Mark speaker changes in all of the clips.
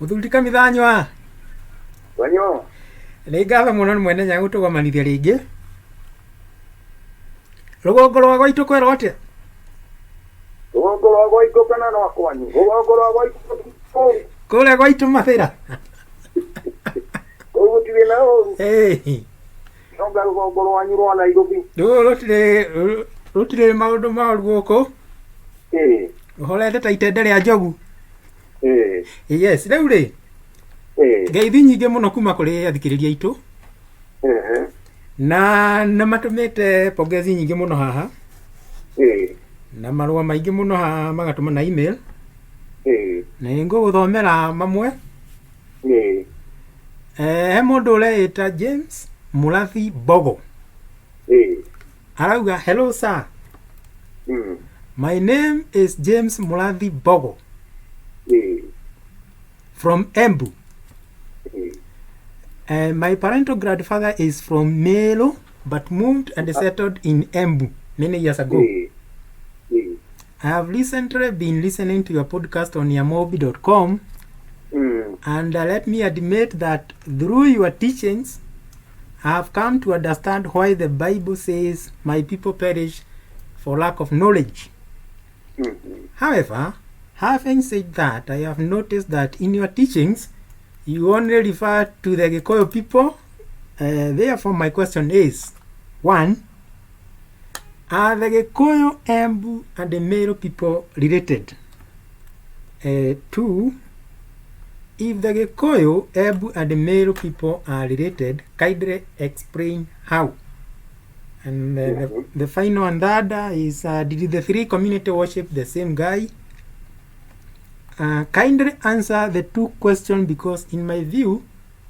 Speaker 1: Mũthuri Kamithanywa.
Speaker 2: Wanyo.
Speaker 1: Nĩ ngatho mũno nĩ mwene nyaga gũtũgomanithia rĩngĩ. Rũgongo rwa gwaitũ kwerwo atĩa?
Speaker 2: Rũgongo rwa gwaitũ kana rwa kwanyu? Rũgongo rwa gwaitũ kũu.
Speaker 1: Kũrĩa gwaitũ mathĩra.
Speaker 2: Kũu gũtirĩ na ũru.
Speaker 1: Ĩĩ.
Speaker 2: Tonga rũgongo rwanyu rwa Nairobi.
Speaker 1: Rũu rũtirĩ maũndũ moru gũkũ.
Speaker 2: Ĩĩ.
Speaker 1: Rũhorete ta itende rĩa njogu.
Speaker 2: Ĩĩ.
Speaker 1: Yes, rĩu rĩ,
Speaker 2: Ĩĩ.
Speaker 1: ngeithi nyingĩ mũno kuma kũrĩ athikĩrĩria aitũ
Speaker 2: Ehe.
Speaker 1: na nĩ matũmĩte pongezi nyingĩ mũno haha
Speaker 2: Ĩĩ.
Speaker 1: na marũa maingĩ mũno haha magatũma na email
Speaker 2: Ĩĩ.
Speaker 1: na nĩngũgũthomera mamwe.
Speaker 2: Ĩĩ.
Speaker 1: He mũndũ ũreĩta James Mũrathi Mbogo.
Speaker 2: Ĩĩ.
Speaker 1: Arauga, "Hello sir. My name is James Mũrathi Mbogo
Speaker 2: Ĩĩ.
Speaker 1: from Embu.
Speaker 2: Ĩĩ.
Speaker 1: My parental grandfather is from Meru but moved and settled in Embu many years ago.
Speaker 2: Ĩĩ. Ĩĩ.
Speaker 1: I have recently been listening to your podcast on yamobi.com and let me admit that through your teachings, I have come to understand why the Bible says my people perish for lack of knowledge. However, having said that, I have noticed that in your teachings, you only refer to the Gikuyu people. Therefore, my question is, 1, are the Gikuyu, Embu, and the Meru people related? 2, if the Gikuyu, Embu, and the Meru people are related, kindly explain how. And the final and third is, did the three community worship the same guy? Kindly answer the two questions because in my view,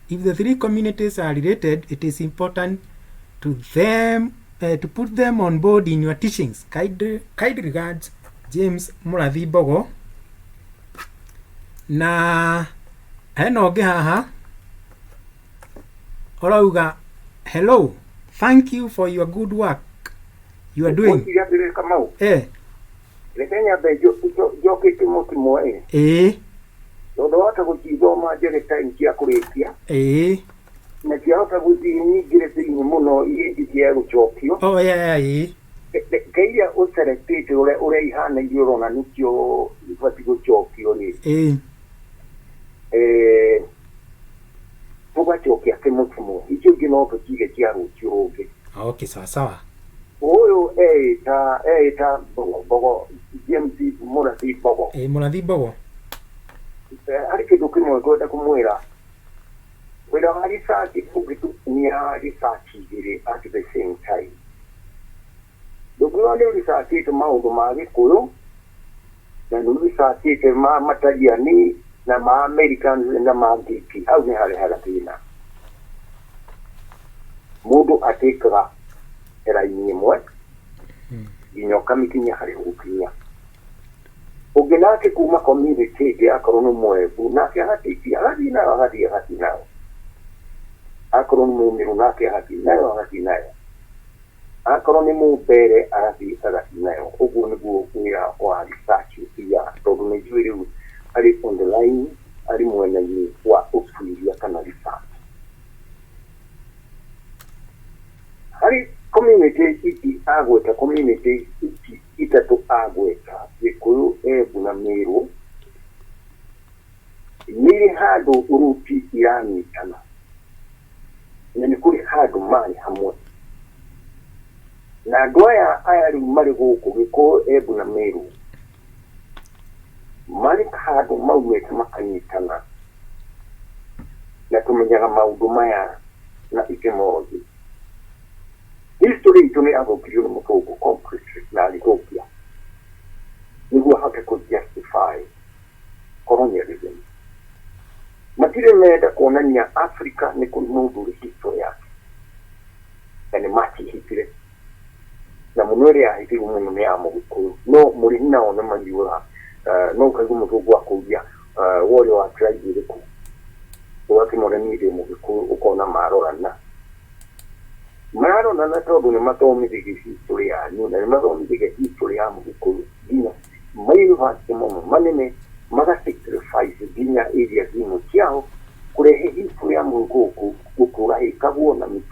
Speaker 1: if the three communities are related, it is important to them to put them on board in your teachings. Kind regards, James Mũrathi Mbogo. Na hena ũngĩ haha ũrauga, "Hello, thank you for your good work you are doing."
Speaker 2: Ũnjige atĩrĩrĩ Kamau. Reke nyambe njoke kĩmwe kĩmwe ĩ. Tondũ wahota gũcithoma njage time cia kũrĩkia. Na ciahota gũthiĩ nyingĩre thĩinĩ mũno ingĩ ciage gũcokio.
Speaker 1: Oh, yeah, yeah, ĩĩ.
Speaker 2: Reke iria ũselectĩte ũrĩa ihana iria ũrona nĩcio ibatiĩ gũcokio rĩ. Tũgacokia kĩmwe kĩmwe. Icio ingĩ no tũcige cia rũciũ rũngĩ.
Speaker 1: Okay, sawa sawa.
Speaker 2: Ũyũ eĩta Mbogo, Mbogo, James Mũrathi Mbogo.
Speaker 1: Ĩĩ, Mũrathi Mbogo.
Speaker 2: Harĩ kĩndũ kĩmwe ngwenda kũmwĩra. Wĩra wa research ũngĩtukania research igĩrĩ at the same time. Ndũngiuga nĩ researchĩte maũndũ ma Gĩkũyũ na nĩ researchĩte ma Matariani na ma Americans na ma Ngĩki. Hau nĩ harehaga thĩna. Mũndũ atĩkaga raini ĩmwe nginya ũkamĩkinya harĩa ũgũkinya. Ũngĩ nake kuma community ĩngĩ akorwo nĩ Mwembu nake agatĩkia agathiĩ nayo agathiĩ agathiĩ nayo. Akorwo nĩ Mũmĩrũ nake agathiĩ nayo agathiĩ nayo. Akorwo nĩ Mũmbere agathiĩ agathiĩ nayo. Ũguo nĩguo wĩra wa research ũthiaga tondũ nĩ njũĩ rĩu arĩ on the line arĩ mwena-inĩ wa ũtuĩria kana research. Harĩ community ici agweta, community ici ithatũ agweta, Gĩkũyũ, Embu na Meru, nĩ irĩ handũ ruti iranyitana na nĩ kũrĩ handũ marĩ hamwe. Na andũ aya rĩu marĩ gũkũ Gĩkũyũ, Embu na Meru marĩ handũ maumĩte makanyitana na tũmenyaga maũndũ maya na etymology. History itũ nĩ yathũkirio nĩ mũthũngũ completely na agĩthũkia nĩguo ahote kũ justify colonialism. Matirĩ menda kuonania Africa nĩ kũrĩ mũndũ ũrĩ history yake na nĩ makĩhithire na mũno ĩrĩa yahithirwo mũno nĩ ya Mũgĩkũyũ no mũrĩhi nao nĩ mariũra no ũkaigua mũthũngũ akũria we ũrĩ wa tribe ĩrĩkũ ũgakĩmwĩra niĩ ndĩ Mũgĩkũyũ ũkona marorana marorana tondũ nĩ mathomithĩtie history yanyu na nĩ mathomithĩtie history ya Mũgĩkũyũ nginya mayunivasĩtĩ mamwe manene maga sacrifice nginya area imwe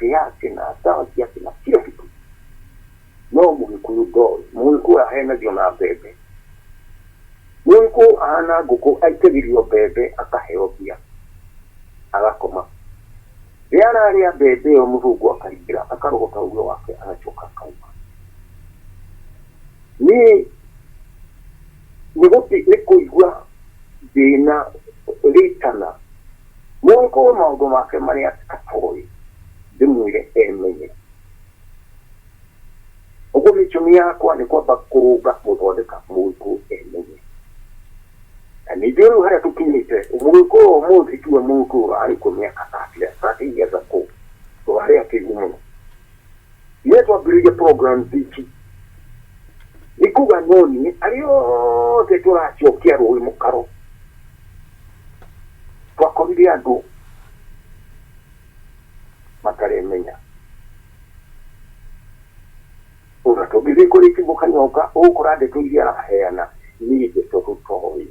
Speaker 2: mĩrukĩ yake na ndawa ciake na kila kitu. No Mũgĩkũyũ ndoĩ. Mũgĩkũyũ ahenagio na mbembe. Mũgĩkũyũ ahana ngũkũ, aikagĩrio mbembe akaheo mbia agakoma. Rĩrĩa ararĩa mbembe ĩyo mũthũngũ akaingĩra akarogota ũgĩ wake agacoka akauma. Niĩ nĩ kũigua thĩna rĩtana. Mũgĩkũyũ maũndũ make marĩa atoĩ ndĩmwĩre emenye. Ũguo mĩcũmi yakwa nĩ kwamba kũrũnga gũthondeka mũgĩkũyũ emenye. Na ningĩ rĩu harĩa tũkinyĩte, mũgĩkũyũ ũmũthĩ tiwe mũgĩkũyũ arĩ kuo mĩaka 30 years ago. Tũrarĩ akĩgu mũno. Rĩrĩa twambĩrĩirie program ici, nĩ kuga no niĩ arĩa othe tũracokia rũĩ mũkaro twakorire andũ mataremenya. Ona tũngĩthiĩ kũrĩ Kĩmbu Kanyonga ũgũkora ndeto iria araheana nĩ ndeto tũtoĩ.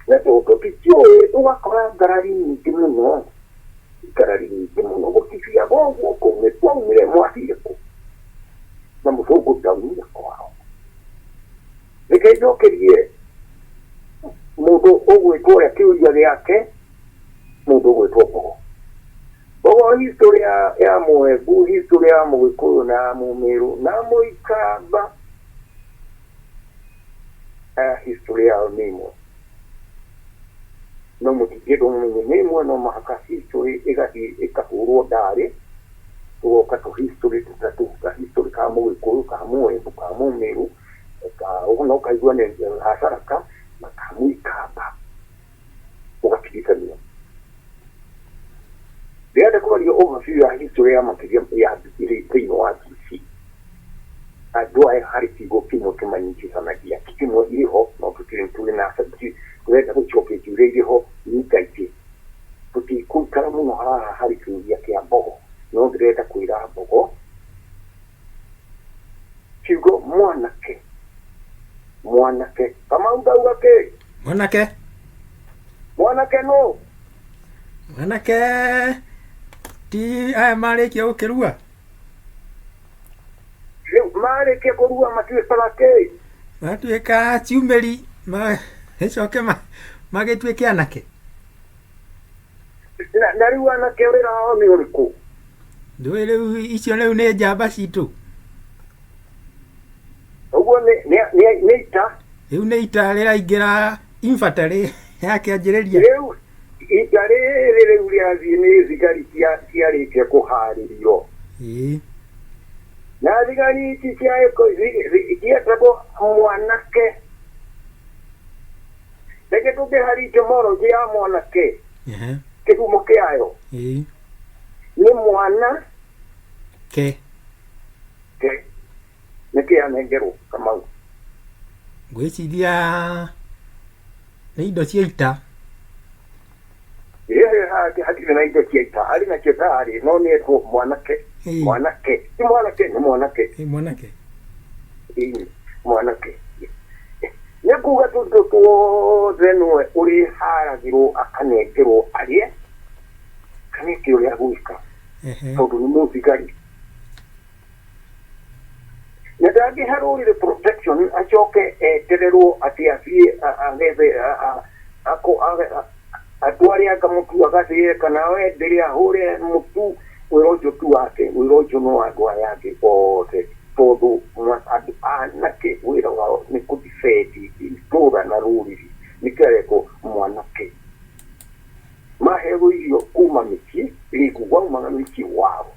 Speaker 2: Na tondũ tũtiũĩ ũgakora ngarari nyingĩ mũno. Ngarari nyingĩ mũno gũtithiaga ũguo kũu nĩ twaumire mwathire kũ. Na mũthũngũ ndaumire kwao. Reke njokerie mũndũ ũgwĩtwo ũrĩa kĩũria gĩake, mũndũ ũgwĩtwo Mbogo. Mbogo history ya Mũembu, history ya Mũgĩkũyũ na Mũmĩrũ na Mũikamba, history yao nĩ ĩmwe. No mũtingĩendwo mũmenye nĩ ĩmwe, no mũhaka history ĩgathiĩ ĩkahũrwo ndarĩ, tũgoka tũ history tũtatũ, ka history ka Mũgĩkũyũ, ka Mũembu, ka Mũmĩrũ, ka no ũkaigua nĩ ga Tharaka na ka Mũikamba, ũgatigithania. Ndĩrenda kwaria overview ya history ya makĩria ya thĩinĩ wa GC. Andũ aya harĩ kiugo kĩmwe kĩmanyitithanagia, ti kĩmwe irĩ ho, no tũtirĩ tũrĩ na tũrenda gũcokia iria irĩ ho nyingaingĩ. Tũtikũikara mũno haha harĩ kĩũria kĩa Mbogo, no ndĩrenda kwĩra Mbogo kiugo mwanake. Mwanake Kamau ndauga kĩ?
Speaker 1: Mwanake.
Speaker 2: Mwanake nũ?
Speaker 1: Mwanake ti aya marĩkia gũkĩrua.
Speaker 2: Rĩu marĩkia kũrua matuĩkaga kĩ?
Speaker 1: Matuĩka ciumĩri magĩcoke magĩtuĩke anake.
Speaker 2: Na rĩu anake wĩra wao nĩ ũrĩkũ?
Speaker 1: Ndũĩ rĩu icio rĩu nĩ njamba citũ.
Speaker 2: Ũguo nĩ ita.
Speaker 1: Rĩu nĩ ita rĩraingĩra infantry ya kĩanjĩrĩria.
Speaker 2: Rĩu ita rĩrĩ rĩu rĩathiĩ nĩ thigari ciarĩkia kũharĩrio. Na thigari ici cietagwo mwanake. Reke tũngĩhari etymology ya mwanake, kĩhumo kĩayo nĩ mwana
Speaker 1: ke.
Speaker 2: Ke nĩkĩ anengerwo Kamau?
Speaker 1: Ngwĩciria nĩ indo cia ita.
Speaker 2: Hatirĩ na indo cia ita, arĩ nacio tarĩ no nĩ etwo mwanake. Mwanake ti mwanake, nĩ mwanake.
Speaker 1: Mwanake.
Speaker 2: Mwanake nĩ kuga tũndũ tuothe nĩwe ũrĩharagĩrwo akanengerwo arĩe kaneke ũrĩa gwĩka, tondũ nĩ mũthigari na ndangĩhe rũrĩrĩ protection acoke etererwo atĩ athiĩ agethe atware anga mũtu agathĩe kana wendere ahũre mũtu. Wĩra ũcio ti wake, wĩra ũcio no andũ aya angĩ othe, tondũ andũ anake wĩra wao nĩ kũdefend itũra na rũrĩrĩ. Nĩkĩo arekwo mwanake. Maheagwo irio kuma mĩciĩ, rĩngĩ waumaga mĩciĩ wao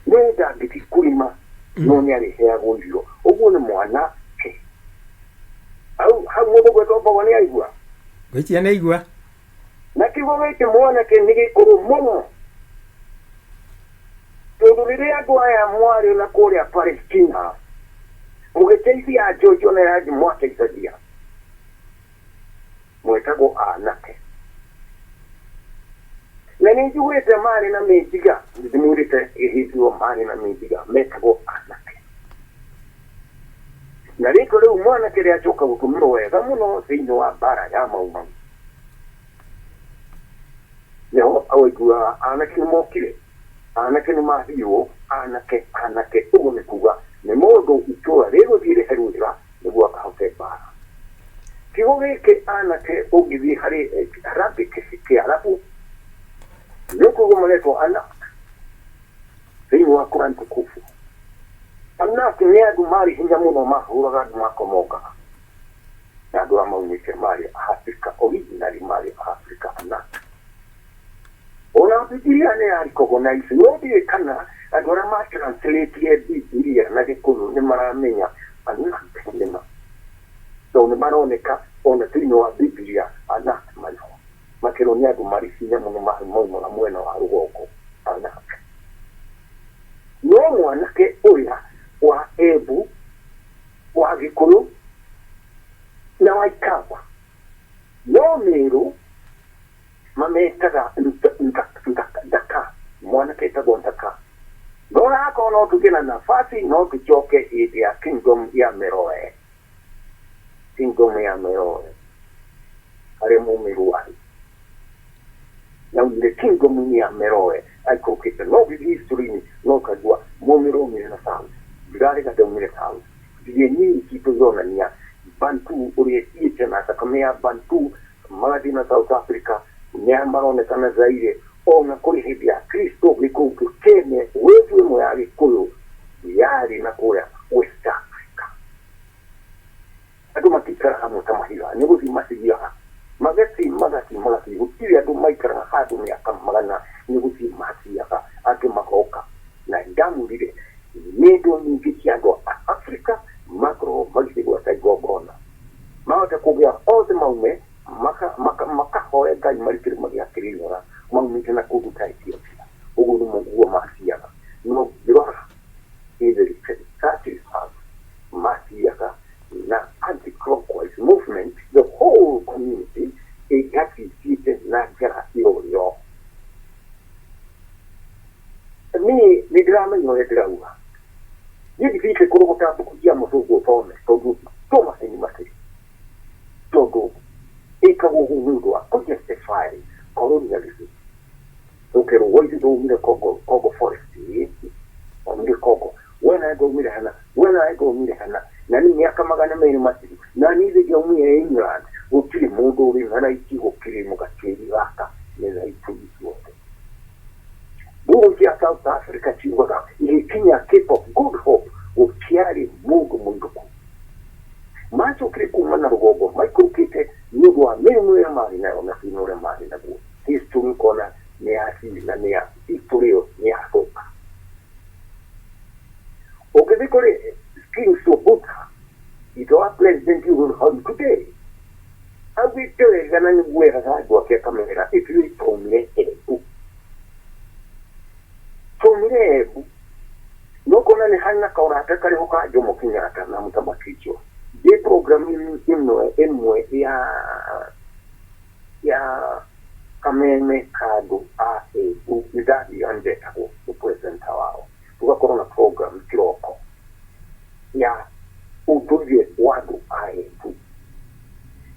Speaker 2: no ndangĩthiĩ kũrĩma, no nĩ arĩheagwo irio. Ũguo nĩ mwanake. Hau hau mũndũ gwetwo Mbogo nĩ aigua.
Speaker 1: Ngwĩciria nĩ aigua.
Speaker 2: Na kiugo gĩkĩ mwanake nĩ gĩkũrũ mũno, tondũ rĩrĩa andũ aya mwarĩ na kũrĩa Palestina mũgĩteithia Jojo na yangĩ mwateithagia mwetagwo anake. Na nĩ njiguĩte marĩ na mĩndiga, ndĩmwĩrĩte hĩndĩ ĩyo marĩ na mĩndiga metagwo anake. Na rĩtwa rĩu mwanake rĩacoka gũtũmĩrwo wega mũno thĩinĩ wa mbara ya Mau Mau. Nĩho waiguaga anake nĩ mokire. Anake nĩ mathiirwo, anake anake, ũguo nĩ kuga nĩ mũndũ itũra rĩgũthiĩ rĩhe rwĩra nĩguo akahote mbara. Kiugo gĩkĩ anake ũngĩthiĩ harĩ Arabic, Kĩarabu, nĩ ũkũigua maretwo anak thĩinĩ wa Quran tukufu. Anak nĩ andũ marĩ hinya mũno, mahũraga andũ makomongaga, na andũ arĩa maumĩte marĩ Africa, originally marĩ Africa, anak. Ona Bibilia nĩ ya recognize, no ndiũĩ kana andũ arĩa ma-translate Bibilia na Gĩkũyũ nĩ maramenya anak nĩma, tondũ nĩ maroneka ona thĩinĩ wa Bibilia anak marĩho, makĩrwo nĩ andũ marĩ hinya mũno maumaga mwena wa rũgongo, anak. No mwanake ũrĩa wa Embu, wa Gĩkũyũ na wa Ikamba, no Mĩrũ mametaga ndaka, mwanake etagwo ndaka. No nakorwo no tũgĩe na nafasi, no tũcoke hĩndĩ ya kingdom ya Meroe, kingdom ya Meroe harĩa Mũmĩrũ arĩ na umire kingdom ya Meroe aikũrũkĩte, no gĩthiĩ history-inĩ no ũkaigua Mũmĩrũ aumire na south, ndirarega ndaumire south. Iria nyingi citũ ironania Bantu ũrĩa ĩthiĩte na thakame ya Bantu magathiĩ na South Africa, nĩa maronekana Zaire, ona kũrĩ hĩndĩ ya Kristo gĩkũyũ kĩene wave ĩmwe ya Gĩkũyũ yarĩ na kũrĩa West Africa. Andũ matikaraga hamwe ta mahiga, nĩ gũthiĩ mathiaga magathiĩ magathiĩ magathiĩ, gũtirĩ andũ maikaraga handũ mĩaka magana, nĩ gũthiĩ mathiaga angĩ magoka. Na ndamwĩrire ng'endo nyingĩ cia andũ a Africa makoragwo magĩthiĩ gwaka igongona, mahota kũgĩa othe maume makahoya Ngai marĩ kĩrĩma gĩa Kĩrĩnyaga, maumĩte na kũndũ ta Ethiopia, ũguo nĩguo mathiaga. No ngĩrora in the 30 mathiaga na anti-clockwise movement, the whole community ĩgathiĩte na njĩra ĩyo. Niĩ nĩ ndĩramenya ũrĩa ndĩrauga. Niĩ ndithiĩte kũrogota mbuku cia mũthũngũ thome, tondũ to maheni makĩria, tondũ ĩkagwo ũguo nĩ ũndũ wa kũ-justify colonialism. Ũkerwo woithi waumire Congo, Congo forest, waumire Congo, we nawe ngaumire hana, we nawe ngaumire hana, na nĩ mĩaka 200 mathiru, na niĩ ndiaumire England. Gũtirĩ mũndũ ũrĩ na right gũkĩrĩ mũgatĩri gaka, nĩ right ithuothe. Nguo cia South Africa ciugaga igĩkinya Cape of Good Hope gũtiarĩ mũndũ mũirũ kũu. Macokire kuma na rũgongo maikũrũkĩte nĩ ũndũ wa mĩrimũ ĩrĩa marĩ nayo na thĩna ũrĩa marĩ naguo. History ũkona nĩ yathiri na nĩ ya history ĩyo nĩ yathũka. Ũngĩthiĩ kũrĩ King Sobhuza, ithe wa President Uhuru hau today, augĩte wega na nĩguo eraga andũ ake akamera ithuĩ twaumire Embu, twaumire Embu. No kona nĩ harĩ na kaũrata karĩho ka Jomo Kenyatta na mũthamaki ũcio. Ndĩ program ĩmwe ĩmwe ya kameme ka andũ a Embu, nĩ ndathiaga ndetagwo nĩ presenter wao, tũgakorwo na program kĩroko ya ũndũire wa andũ a Embu.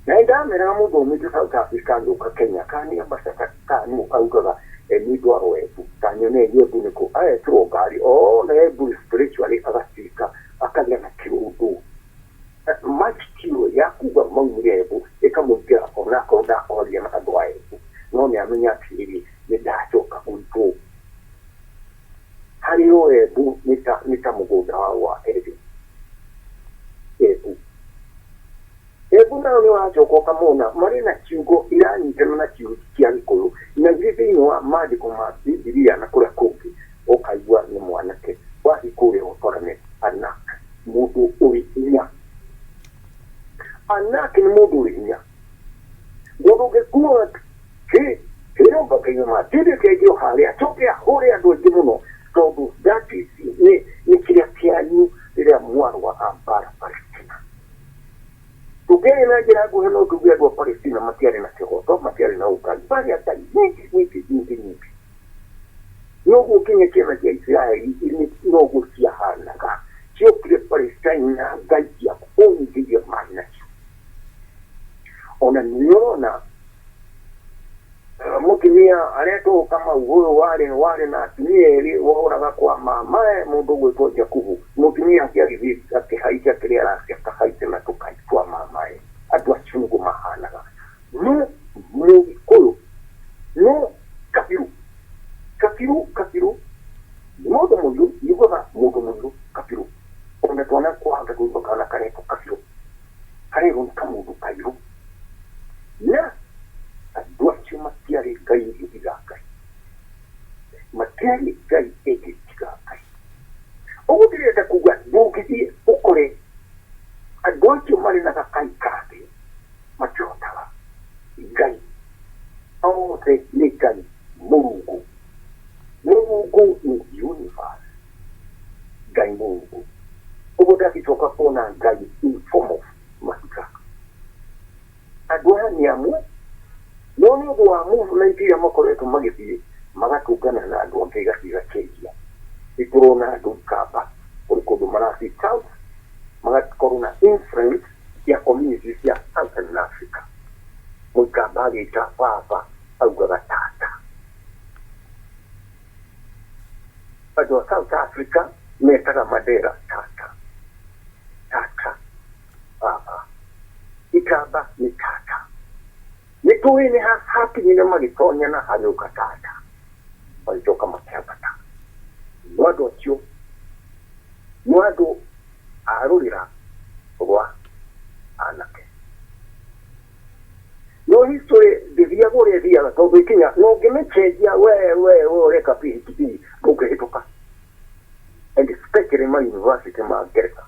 Speaker 2: Na nĩ ndameraga mũndũ aumĩte South Africa agĩũka Kenya, kana nĩ ambassador kana nũ, augaga nĩ ndwarwo Embu, ta nyone Embu nĩkũ, agetĩrwo ngari ona Embu spiritually agatuĩka akagĩa na kĩũndũ matitude ya kuga maumire Embu ĩkamũingĩra, onakorwo ndakwaria na andũ a Embu, no nĩ amenya atĩrĩrĩ, nĩ ndacoka gwitũ. Harĩ o Embu nĩ ta mũgũnda wao wa Eden. Embu Embu nao nĩ wacoka ũkamona marĩ na ciugo iranyitana na ciugo cia Gĩkũyũ na irĩ thĩinĩ wa maandĩko ma Bibilia na kũrĩa kũngĩ, ũkaigua nĩ mwanake wathiĩ kũrĩa ũgakora nĩ anak, mũndũ ũrĩ hinya. Anak nĩ mũndũ ũrĩ hinya, mũndũ ũngĩkua kĩrũmba kĩgima tindĩ kĩngĩ o harĩa acoke ahũre andũ aingĩ mũno, tondũ that is nĩ kĩrĩa kĩanyu rĩrĩa mwarũaga mbara Palestina. Tũngĩaria na njĩra nguhĩ, no tuge andũ a Palestina matiarĩ na kĩhoto, matiarĩ na ũngai, marĩ ngai nyingĩ nyingĩ nyingĩ nyingĩ. Noguo nginya ciana cia Isiraeli noguo ciahanaga, ciokire Palestine na ngai cia kũngĩ iria marĩ nacio. Ona nĩ ũrona Mũtumia aretwo Kamau ũyũ warĩ na atumia erĩ woraga kwa mamae mũndũ ũgwĩtwo Jakubu. Mũtumia ake agĩthiĩ akĩhaica kĩrĩa aracia akahaica na tũkai twa mamae. Andũ acio nĩguo mahanaga. No Mũgĩkũyũ no kabiru kabiru kabiru mũndũ mũirũ yugaga mũndũ mũirũ kabiru. Ona twana kwahota kũigua kana karetwo kabiru karerwo nĩ kamũndũ kairũ. Na andũ acio matiarĩ ngai ĩngĩ tiga Ngai, matiarĩ ngai ĩngĩ tiga Ngai. Ũguo ndĩrenda kuga ndũngĩthiĩ ũkore andũ acio marĩ na gakai kangĩ matihotaga. Ngai othe nĩ Ngai Mũrungu. Mũrungu nĩ universe. Ngai Mũrungu. Ũguo ndangĩcoka kuona Ngai in form of mahiga. Andũ aya nĩ amwe no nĩ ũndũ wa movement iria makoretwo magĩthiĩ magatũngana na andũ angĩ ĩgathiĩ ĩgacenjia. Nĩ tũrona andũ Ikamba kũrĩ kũndũ marathiĩ south magakorwo na influence ya community cia Southern Africa. Mũikamba agĩta baba augaga tata. Andũ a South Africa metaga Mandela tata. Tata baba. Ikamba nĩ tata. Nĩ tũĩ nĩ hakinyire magĩtonya na hagĩũka tata. Magĩcoka makĩambata. No andũ acio no andũ a rũrĩra rwa anake. No history ndĩthiaga ũrĩa ĩthiaga tondũ ĩkinya no ũngĩmĩcenjia we we we ũreka PhD ndũngĩhĩtũka. And especially ma university ma Ngeretha.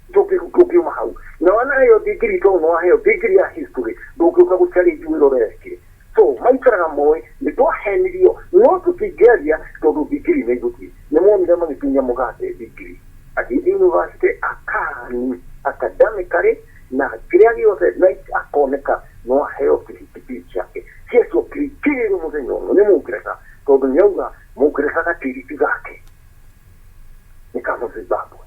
Speaker 2: Ndũngiuma hau. Na wanaheo degree tondũ nĩ waheo degree ya history ndũngĩũka gũ challenge wĩra ũrĩa wekire. So maikaraga moĩ nĩ twahenirio no tũtingĩaria tondũ degree nĩ igũthiĩ. Nĩ monire magĩtunya mũgate degree. Athiĩte university akani academically na kĩrĩa gĩothe na akoneka no aheo PhD ciake ciacokire ikĩrĩrwo mũthenya ũmwe nĩ Mũngeretha tondũ nĩ auga Mũngeretha gatĩri ti gake nĩ ka Mũzimbabwe.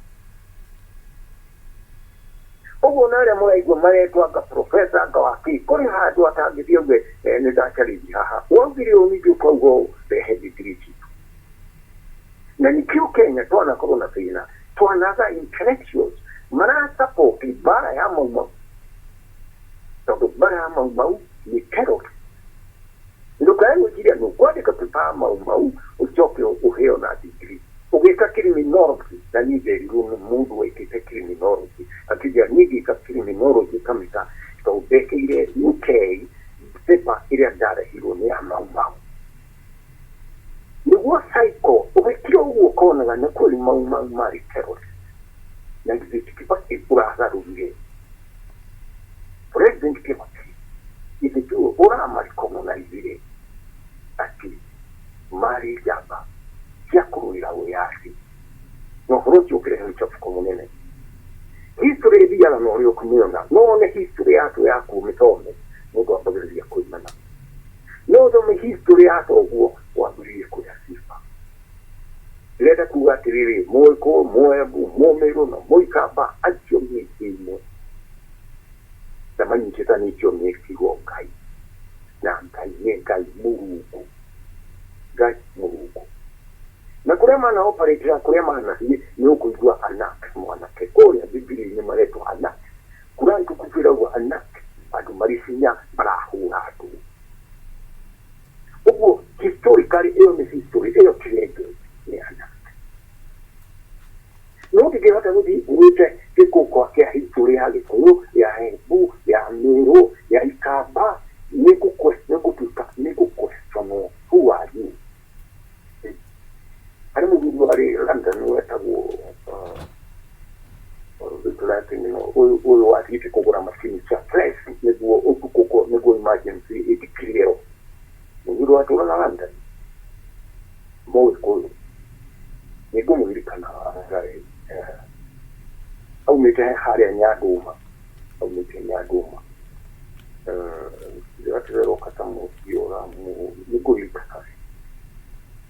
Speaker 2: Ũguo na arĩa mũraigua maretwo anga professor anga wakĩ kũrĩ handũ atangĩthiĩ auge nĩ ndacharĩria haha. Waugire ũũ ningĩ ũkauga ũũ rehe degree citũ. Na nĩkĩo Kenya twanakorwo na thĩna twanaga intellectuals marasupport mbara ya Mau Mau tondũ mbara ya Mau Mau nĩ terrorist. Ndũkae gwĩciria nĩ ũkwandĩka paper ya Mau Mau ũcoke ũheo na degree. Ũgĩka criminology na niĩ nderirwo nĩ mũndũ wekĩte criminology akĩnjĩra niĩ ngĩka criminology kamĩta tondũ ndekĩire UK paper ĩrĩa ndarehirwo nĩ ya Mau Mau. Nĩguo cycle ũgĩkira ũguo ũkonaga nĩ kweli Mau Mau marĩ terrorist. Na githĩ ti Kibaki ũragarũrire President Kibaki githĩ tiwe ũramarecognizire atĩ marĩ njamba cia kũrũĩra wĩyathi na ũhoro ũcio ũkĩrehe mũchafuko mũnene. History ĩthiaga na ũrĩa ũkũmĩona no one history yaku yaku ũmĩthome mũndũ ambagĩrĩria kũimana. No ũthome history ya thoguo wambĩrĩrie kũrĩa sifa. Ndĩrenda kuga atĩrĩrĩ Mũgĩkũyũ, Mũembu, Mũmĩrũ na Mũikamba acio nĩ ĩmwe na manyitithanĩtio nĩ kiugo Ngai na Ngai nĩ Ngai Mũrungu. Ngai Mũrungu. Na kũrĩa mana operate kũrĩa manathiĩ nĩ ũkũigua Anak mwanake kũrĩa Bibilia-inĩ maretwo Anak. Quran tukufu ĩrauga Anak andũ marĩ hinya marahũra andũ. Ũguo historically ĩyo nĩ history ĩyo ti language nĩ Anak. No ndingĩhota gũthiĩ nguĩte gĩkũkwa kĩa history ya Gĩkũyũ ya Embu ya Mĩrũ ya Ikamba nĩngũtuĩka nĩngũ-questionwo who are you. Harĩ mũthuri warĩ London wetagwo ũyũ wathiĩte kũgũra macini cia press nĩguo ũtukũ nĩguo emergency ĩdeclare. Mũthuri watũraga London Mũgĩkũyũ nĩngũmũririkana aumĩte harĩa Nyandũma aumĩte Nyandũma ndĩraroka ta mũciĩ nĩngũririkana.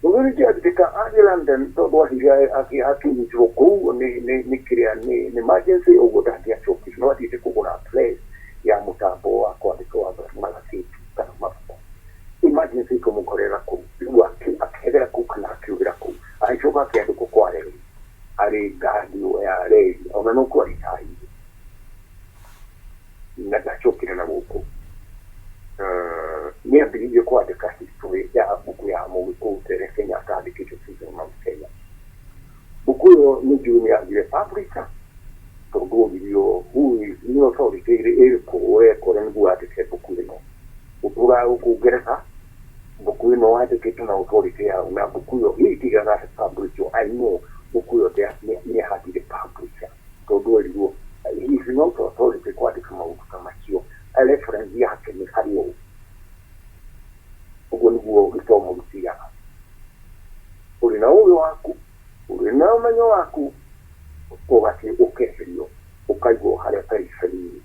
Speaker 2: Mũthuri ti athĩka athiĩ London tondũ athire akĩnyitĩrwo kũu nĩ kĩrĩa nĩ emergency ũguo ndangĩacokire no athiĩte kũgũra press ya mũtambo wa kwandĩka wa magathĩti kana mabuku. Arĩ ngandi ya reri ona no kwaritaire na ndacokire na gũkũ. Nĩ ambĩrĩirie kwandĩka history ya mbuku ya Mũgĩkũyũ tene Kenyatta andĩkĩte Season Mount Kenya. Mbuku ĩyo nĩ njũĩ nĩ yathire publisher tondũ oririo who is nĩ authority ĩrĩkũ ũrekora nĩguo wandĩke mbuku ĩno. Ũtũraga gũkũ Ngeretha, mbuku ĩno wandĩkĩtwo na authority yao na mbuku ĩyo ĩtigaga publish. I know mbuku ĩyo nĩ yahandire publisher tondũ erirwo he is not authority kwandĩka maũndũ ta macio, reference yake nĩ harĩ ũũ. Ũguo nĩguo gĩthomo gĩthiaga. Ũrĩ na ũgĩ waku, ũrĩ na ũmenyo waku, ũgathiĩ ũkeherio ũkaigwo harĩa periphery-inĩ.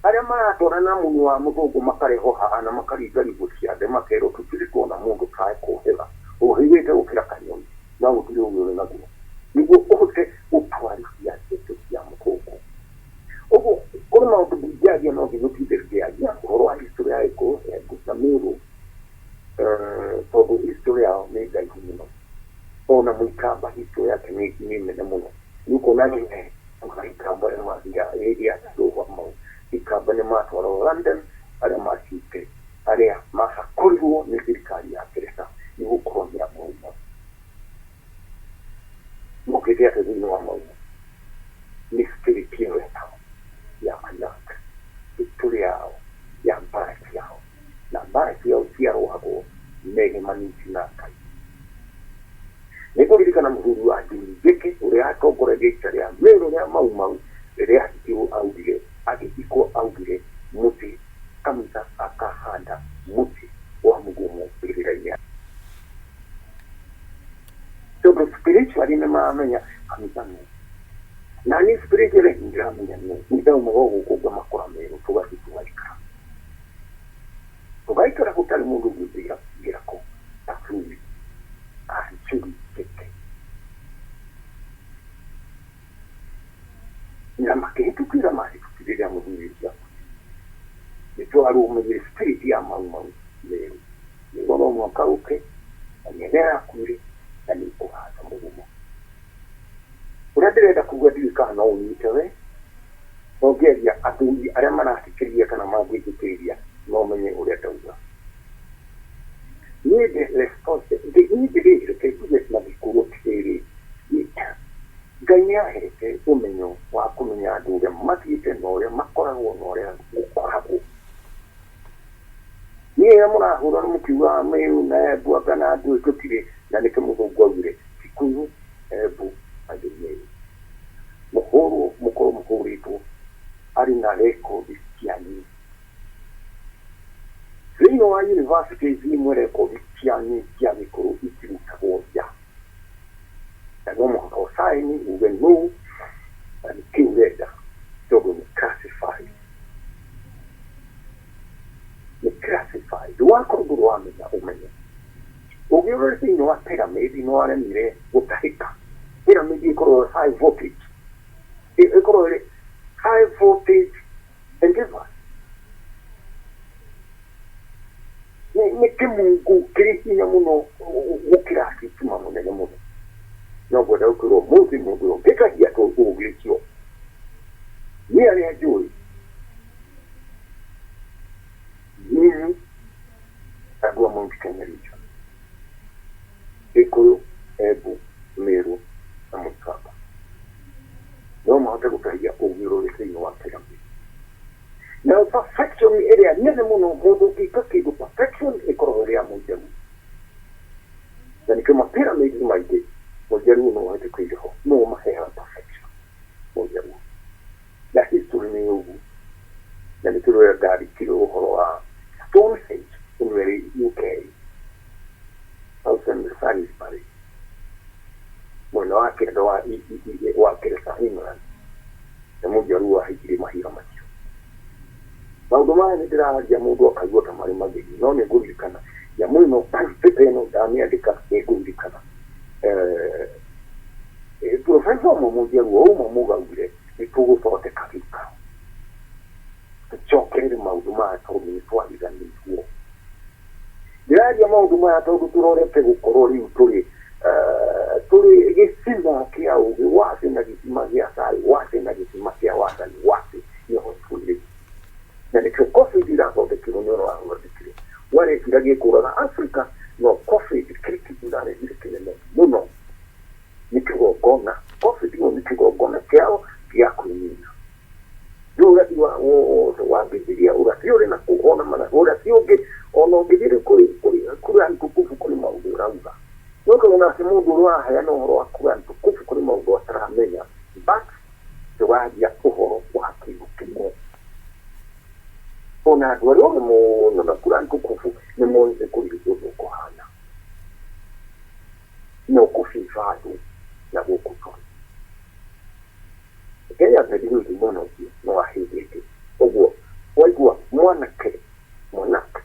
Speaker 2: Arĩa maratwara na mũnua wa mũthũngũ makarehwo haha na makaringaringwo ciande makerwo tũtirĩ tuona mũndũ tae kũhĩga ũhĩgĩte gũkĩra kanyoni no gũtirĩ ũgĩ ũrĩ naguo nĩguo ũhote gũtwarithia ndeto cia mũthũngũ. Ũguo kũrĩ maũndũ ndingĩaria no nginya ũtinde ngĩaria ũhoro wa history ya Gĩkũyũ, Embu na Meru, tondũ history yao nĩ ndaihu mũno. Ona Mũikamba history yake nĩ nene mũno. Nĩ ũkuona Ikamba nĩ mathira hĩndĩ ya mau Ikamba nĩ matwarwo London arĩa maciite arĩa mahakũrirwo nĩ thirikari ya Ngeretha nĩ gũkorwo nĩ a Mau Mau. Mokĩte atĩ thĩinĩ wa Mau Mau nĩ spirit ĩyo yao ya Anak, history yao ya mbara ciao na mbara ciao ciarũagwo megemanĩtie na Ngai. Nĩ ngũririkana mũthuri wa Njĩkĩ ũrĩa atongoragia ita rĩa Meru rĩa Mau Mau rĩrĩa athikirwo augire agĩthikwo augire mũtĩ kanitha akahanda mũtĩ wa mũgumo mbĩrĩra-inĩ tondũ spiritually nĩ maramenya kanitha nũ na niĩ spiritually ndiramenya nũ. Nĩ ndaumaga gũkũ ngamakora Meru tũgathiĩ tũgaikara tũgaikara gũtarĩ mũndũ ũngĩnjĩra ngĩra kũ athuri a Njuri Njĩkĩ na makĩhĩtũkĩra mahĩtũkire rĩrĩa mũthuri ũcio akuire. Nĩ twarũmĩrĩire spirit ya Mau Mau Meru nĩguo no mũhaka ũke na nĩ yakuire na nĩ ũkũhanda mũgumo. Ũrĩa ndĩrenda kuga ndiũĩ kana no ũnyite we no ngĩaria athuri arĩa marathikĩrĩria kana mangĩthikĩrĩria no menye ũrĩa ndauga. Niĩ ndĩ response niĩ ndĩrĩ reke njuge na Gĩkũyũ atĩrĩrĩ, Ngai nĩ ahete ũmenyo wa kũmenya andũ ũrĩa mathiĩte na ũrĩa makoragwo na ũrĩa gũkoragwo. Niĩ rĩrĩa mũrahũra mũkiugaga Meru na Embu anga na ndũĩ tũtirĩ na nĩkĩo mũthũngũ augire Kikuyu, Embu and Meru. Mũhũrwo mũkorwo mũhũrĩtwo arĩ na rekondi cianyu. Thĩinĩ wa universities imwe rekondi cianyu cia Gĩkũyũ itirutagwo nja. Na no mũhaka ũcaini uge no na nĩkĩ ũrenda tondũ nĩ classified. Nĩ classified. Wakorwo ndũrĩ wamenya ũmenye. Ũngĩrora thĩinĩ wa pyramid nĩ waremire gũtahĩka. Pyramid ĩkoragwo high voltage. Ĩkoragwo ĩrĩ high voltage endeavor. Nĩ kĩmungu kĩrĩ hinya mũno gũkĩra thitima mũnene mũno. No ngwenda gũkwĩrwo ũmũthĩ mũndũ ũyũ ũngĩkahia ũgĩ ũcio. Niĩ arĩa njũĩ ninyi andũ a Mount Kenya region, Gĩkũyũ, Embu, Meru na Mũikamba no mahote gũtahia ũgĩ ũrĩa ũrĩ thĩinĩ wa pyramid. Na perfection ĩrĩa nene mũno mũndũ ũngĩka kĩndũ perfection ĩkoragwo ĩrĩ ya Mũjaruo. Na nĩkĩo ma pyramids maingĩ Mũjaruo no ahĩtũkĩire ho no maheaga perfection Mũjaruo. Na history nĩ ũguo. Na nĩkĩo rĩrĩa ndandĩkire ũhoro wa Stonehenge ĩno ĩrĩ UK, Southern Salisbury, mwena wa kĩanda wa Kĩrĩsa England, na Mũjaruo ahikirie mahiga macio. Maũndũ maya nĩ ndĩraria mũndũ akaigua ta marĩ mageni no nĩ ngũririkana nyamũ ĩno paper ĩno ndamĩandĩka nĩ ngũririkana. Professor ũmwe Mũjaruo ũmwe mũgaugire nĩ tũgũthondeka gĩikaro tũcokerere maũndũ maya tondũ nĩ twariganĩirwo. Ndĩraria maũndũ maya tondũ tũrorete gũkorwo rĩu tũrĩ Tũrĩ gĩcima kĩa ũgĩ wase na gĩcima gĩa cai wase na gĩcima kĩa wathani wase nĩho tũrĩ. Na nĩkĩo COVID irathondekirwo nĩ ũrĩa wathondekirwo warekira gĩkũraga Africa, no COVID kĩrĩ kĩndũ ĩrarehire kĩnene mũno nĩ kĩgongona. COVID ĩyo nĩ kĩgongona kĩao gĩa kwĩnina. Rĩu ũrathi wa wothe wa Bibilia, ũrathi ũrĩ na kũu ona mana ũrathi ũngĩ ona ũngĩthiĩ kũrĩ Kurani tukufu kũrĩ maũndũ ũrauga. No tondũ nake mũndũ ũrĩa ũraheana ũhoro wa Kurani tukufu kũrĩ maũndũ ataramenya, but tũraria ũhoro wa kĩndũ kĩmwe. Ona andũ arĩa othe mũno na Kurani tukufu nĩ moĩ kũrĩ ũndũ ũkũhana no kũbiba andũ na gũkũ tũrĩ. Kenya mbere mũno ũcio no wa hĩndĩ ĩngĩ. Ũguo waigua mwanake mwanake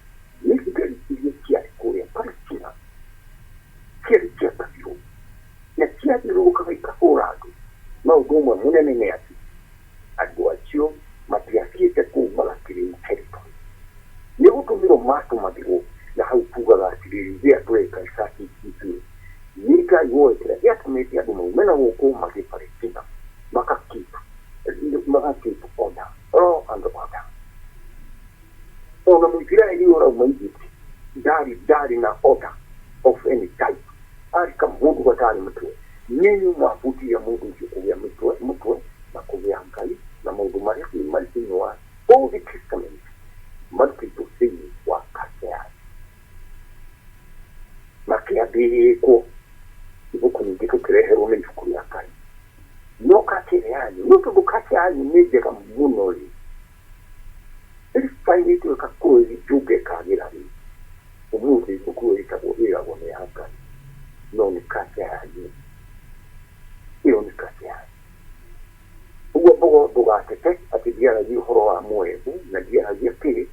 Speaker 2: nĩ thigari iria ciarĩ kũrĩa Palestina ciarĩ cia kabiũ na ciathiũrũrũkaga ikahũra andũ. No ũndũ ũmwe mũnene nĩ atĩ andũ acio matiathiĩte kũu magakĩrĩu territory, nĩ gũtũmĩrwo matũmagĩrwo. Na hau tugaga atĩrĩrĩ, rĩrĩa tũreka research ithuĩ nĩ Ngai woe kĩrĩa gĩatũmĩte andũ maume na gũkũ mathiĩ Palestina maka keep order, law and order. Ona Mũisiraeli ũrauma Egypt ndarĩ na order of any type, arĩ kamũndũ gatarĩ mũtwe. Nĩnyuĩ mwabutire mũndũ ũcio kũgĩa mũtwe na kũgĩa Ngai na maũndũ marĩa marĩ thĩinĩ wa Old Testament marutĩtwo thĩinĩ wa culture yanyu makĩandĩkwo ibuku nyingĩ tũkĩreherwo nĩ ibuku rĩa Ngai, no culture yanyu, no tondũ culture yanyu nĩ njega mũno rĩ, ĩribainĩtwo ĩgakorwo ĩrĩ njũge ĩkagĩra rĩ, ũmũthĩ ibuku ĩtagwo ĩragwo nĩ ya Ngai, no nĩ culture yanyu ĩyo, nĩ culture yanyu. Ũguo mbogo ndũgatete atĩ ndiaragia ũhoro wa mwerũ na ndiaragia kĩrĩ,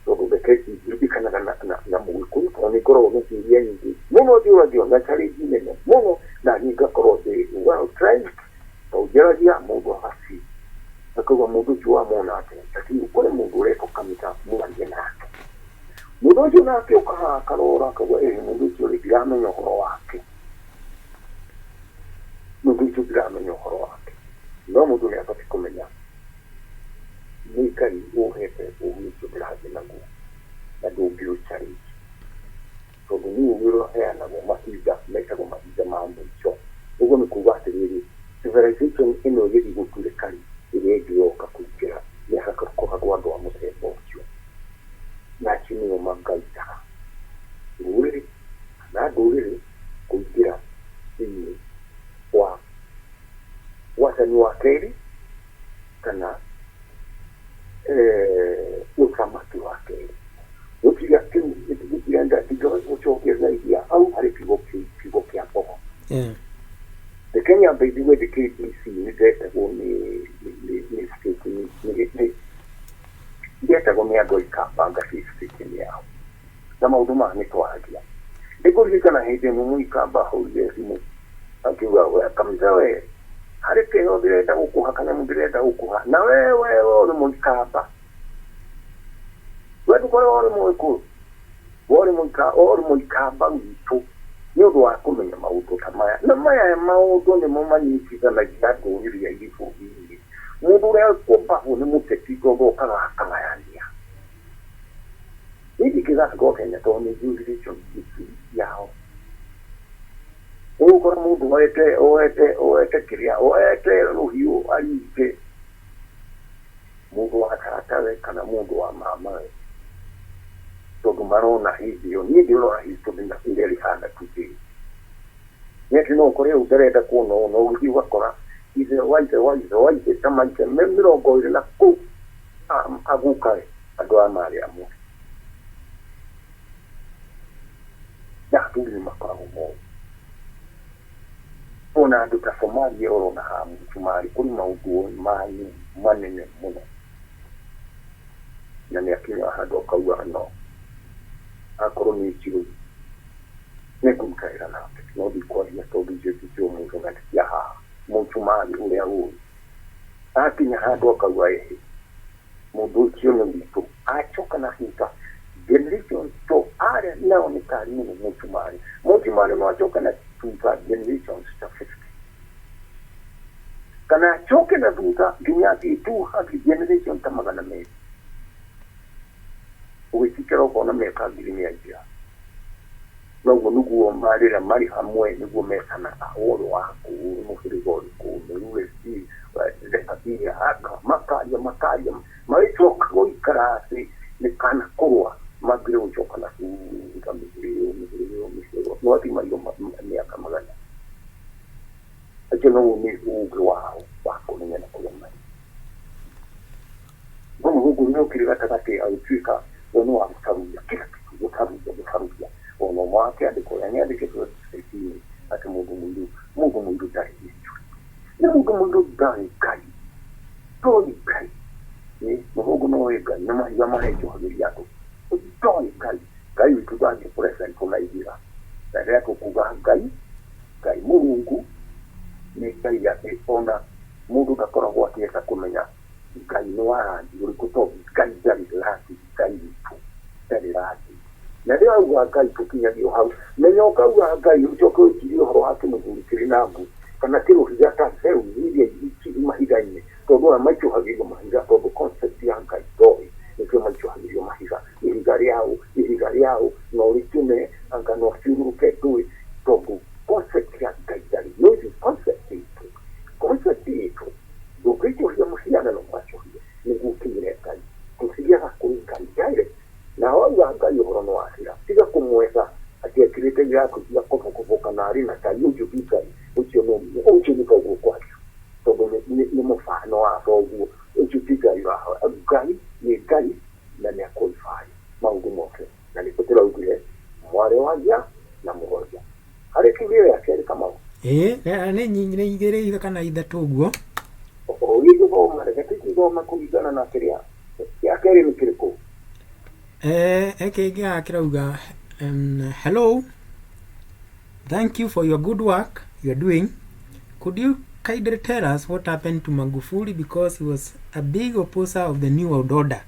Speaker 2: tondũ reke ndirikanaga na mũgĩkũyũ, tondũ nĩ ngoragwo na ciũria nyingĩ mũno njũragio na challenge nene mũno, na niĩ ngakorwo ndĩ well trained, tondũ njaragia mũndũ agaci akauga mũndũ ũcio wamwona atĩa, lakini kũrĩ mũndũ ũretwo kamita mwarie nake, mũndũ ũcio nake ũkaha akarora akauga ĩ mũndũ ũcio rĩ ndiramenya ũhoro wake, mũndũ ũcio ndiramenya ũhoro wake. No mũndũ nĩ abatiĩ kũmenya nĩ Ngai ũhete ũgĩ ũcio ndĩrathiĩ naguo na ndũngĩ challenge, tondũ nĩ ũgĩ ũrĩa ũheanagwo mahinda metagwo mahinda ma mũico. Ũguo nĩ kuga atĩrĩrĩ, civilization ĩno ĩgĩthiĩ gũtuĩka rĩ, ĩrĩa ĩngĩ yoka kũingĩra nĩ hagakoragwo andũ a mũthemba ũcio, na acio nĩo mangaitaga rũrĩrĩ kana ndũrĩrĩ kũingĩra thĩinĩ wa wathani wa kerĩ kana ũthamaki wa kerĩ. Gũtiga kĩu gũtirenda gũcokereria hau harĩ kiugo kĩu, kiugo kĩa mbogo. Reke nyambe njigue ndĩ KBC nĩ ndetagwo nĩ state nĩ ndetagwo nĩ andũ a Ikamba ngaciĩ state yao na maũndũ maya nĩ twaragia. Nĩngũririkana hĩndĩ ĩmwe mũikamba ahũrire thimũ akiuga, we kamisa, we harĩ kĩheo ndĩrenda gũkũha, kanyamũ ndĩrenda gũkũha, na we ũrĩ mũikamba, we ndũkoragwo ũrĩ mũgĩkũyũ, we ũrĩ mũikamba witũ, nĩ ũndũ wa kũmenya maũndũ ta maya. Na maya maũndũ nĩmo manyitithanagia ndũrĩrĩ irĩ bũrũri-inĩ. Mũndũ ũrĩa ũkũmbagwo nĩ mũteti tondũ okaga akagayania. Niĩ ndingĩgatigwo Kenya tondũ nĩ jurisdiction yao. Ũgũkora mũndũ oete kĩrĩa oete rũhiũ aringe mũndũ wa tatawe kana mũndũ wa mamawe, tondũ marona hĩndĩ ĩyo niĩ ndĩrora history na ũrĩa rĩhana today, nĩ atĩ no ũkore ũyũ ndarenda kuona ũũ, no ũgĩthiĩ ũgakora ithe wa ithe wa ithe wa ithe ta maithe me 20 na kũu agukawe andũ aya marĩ amwe na athuri nĩ makoragwo moĩ. Ona andũ ta Somalia ũrona haha mũcumarĩ kũrĩ maũndũ manyu manene mũno, na nĩ akinyaga handũ akauga no akorwo nĩ njirũ nĩ ngũruta wĩra nake, no ndikwaria tondũ icio ti cio mũndũ na ti cia haha mũcumarĩ ũrĩa ũĩ. Akinya handũ akauga ĩhĩ mũndũ ũcio nĩ witũ, acoka na thutha generation to arĩa nao nĩ kari mũno mũcumarĩ no acoka na thutha generations ta 50 kana acoke na thutha nginya athiĩ 200 generation ta 200. Ũgĩcikĩra ũkona mĩaka 100,000. Noguo nĩguo marĩra marĩ hamwe nĩguo mekanaga ũhoro waku mũhĩrĩga ũrĩkũ nĩruĩ makaria makaria magĩcoka gũikara thĩ nĩ kana kũrũa mambire gũcoka na thutha mĩhĩrĩga mĩhĩrĩga mĩhĩrĩga no athiĩ mario mĩaka 100. Acio noguo nĩ ũgĩ wao wa kũmenya na kũrĩa marĩ. No mũthũngũ nĩ okire gatagatĩ agĩtuĩka we nĩ wa gũtaruria kila kitu, gũtaruria gũtaruria. Ona wake andĩko ũrĩa nĩandĩkĩtwo website-inĩ atĩ mũndũ mũirũ ndarĩ history. Nĩ mũndũ mũirũ ndarĩ Ngai, ndoĩ Ngai. Mũthũngũ noĩ Ngai na mahiga marenjohagĩria andũ, ndoĩ Ngai. Ngai witũ ndangĩ present na ihiga. Na rĩrĩa tũkuga Ngai, Ngai Mũrungu nĩ Ngai atĩ ona mũndũ ndakoragwo akĩenda kũmenya Ngai nĩ wa rangi ũrĩkũ tondũ Ngai ndarĩ rangi, Ngai witũ ndarĩ rangi. Na rĩrĩa wauga Ngai tũkinyagio hau, menya ũkauga Ngai ũcoke wĩcirie ũhoro wa kĩmũthuri kĩrĩ na mbu kana kĩrũhiga ta theruthi iria mahiga-inĩ, tondũ aya maicũhagĩrio mahiga tondũ concept ya Ngai ndoĩ nĩkĩo maicũhagĩrio mahiga. Ihiga rĩao, ihiga rĩao no rĩtũme anga no ciũrũrũke ndũĩ tondũ concept ya Ngai ndarĩ. No ithuĩ concept itũ, concept itũ ndũngĩicũhia mũhianano mwacũhie nĩguo ũkinyĩre Ngai. Tũthiaga kũrĩ Ngai direct. Na wauga Ngai ũhoro nĩ wathira, tiga kũmwetha atĩ ekĩrĩte iratũ cia kobokobo kana arĩ na tai, ũcio ti Ngai, ũcio no ũcio nĩ thoguo kwanyu tondũ nĩ mũbano wa thoguo, ũcio ti Ngai ũrahoya. Ngai nĩ Ngai na nĩ aqualify maũndũ mothe, na nĩkĩo tũraugire mwarĩ wa Nja na mũgwanja. Harĩ kiugio gĩa kerĩ Kamau?
Speaker 1: Ĩĩ, nĩ nyingĩ, nĩ igĩrĩ kana ithatũ ũguo.
Speaker 2: Ũgĩthoma, reke tũkĩthome kũringana na kĩrĩa gĩa kerĩ nĩ kĩrĩkũ?
Speaker 1: Ĩkĩngĩ haha kĩrauga, hello, thank you for your good work you are doing. Could you kindly tell us what happened to Magufuli, because he was a big opposer of the New World Order?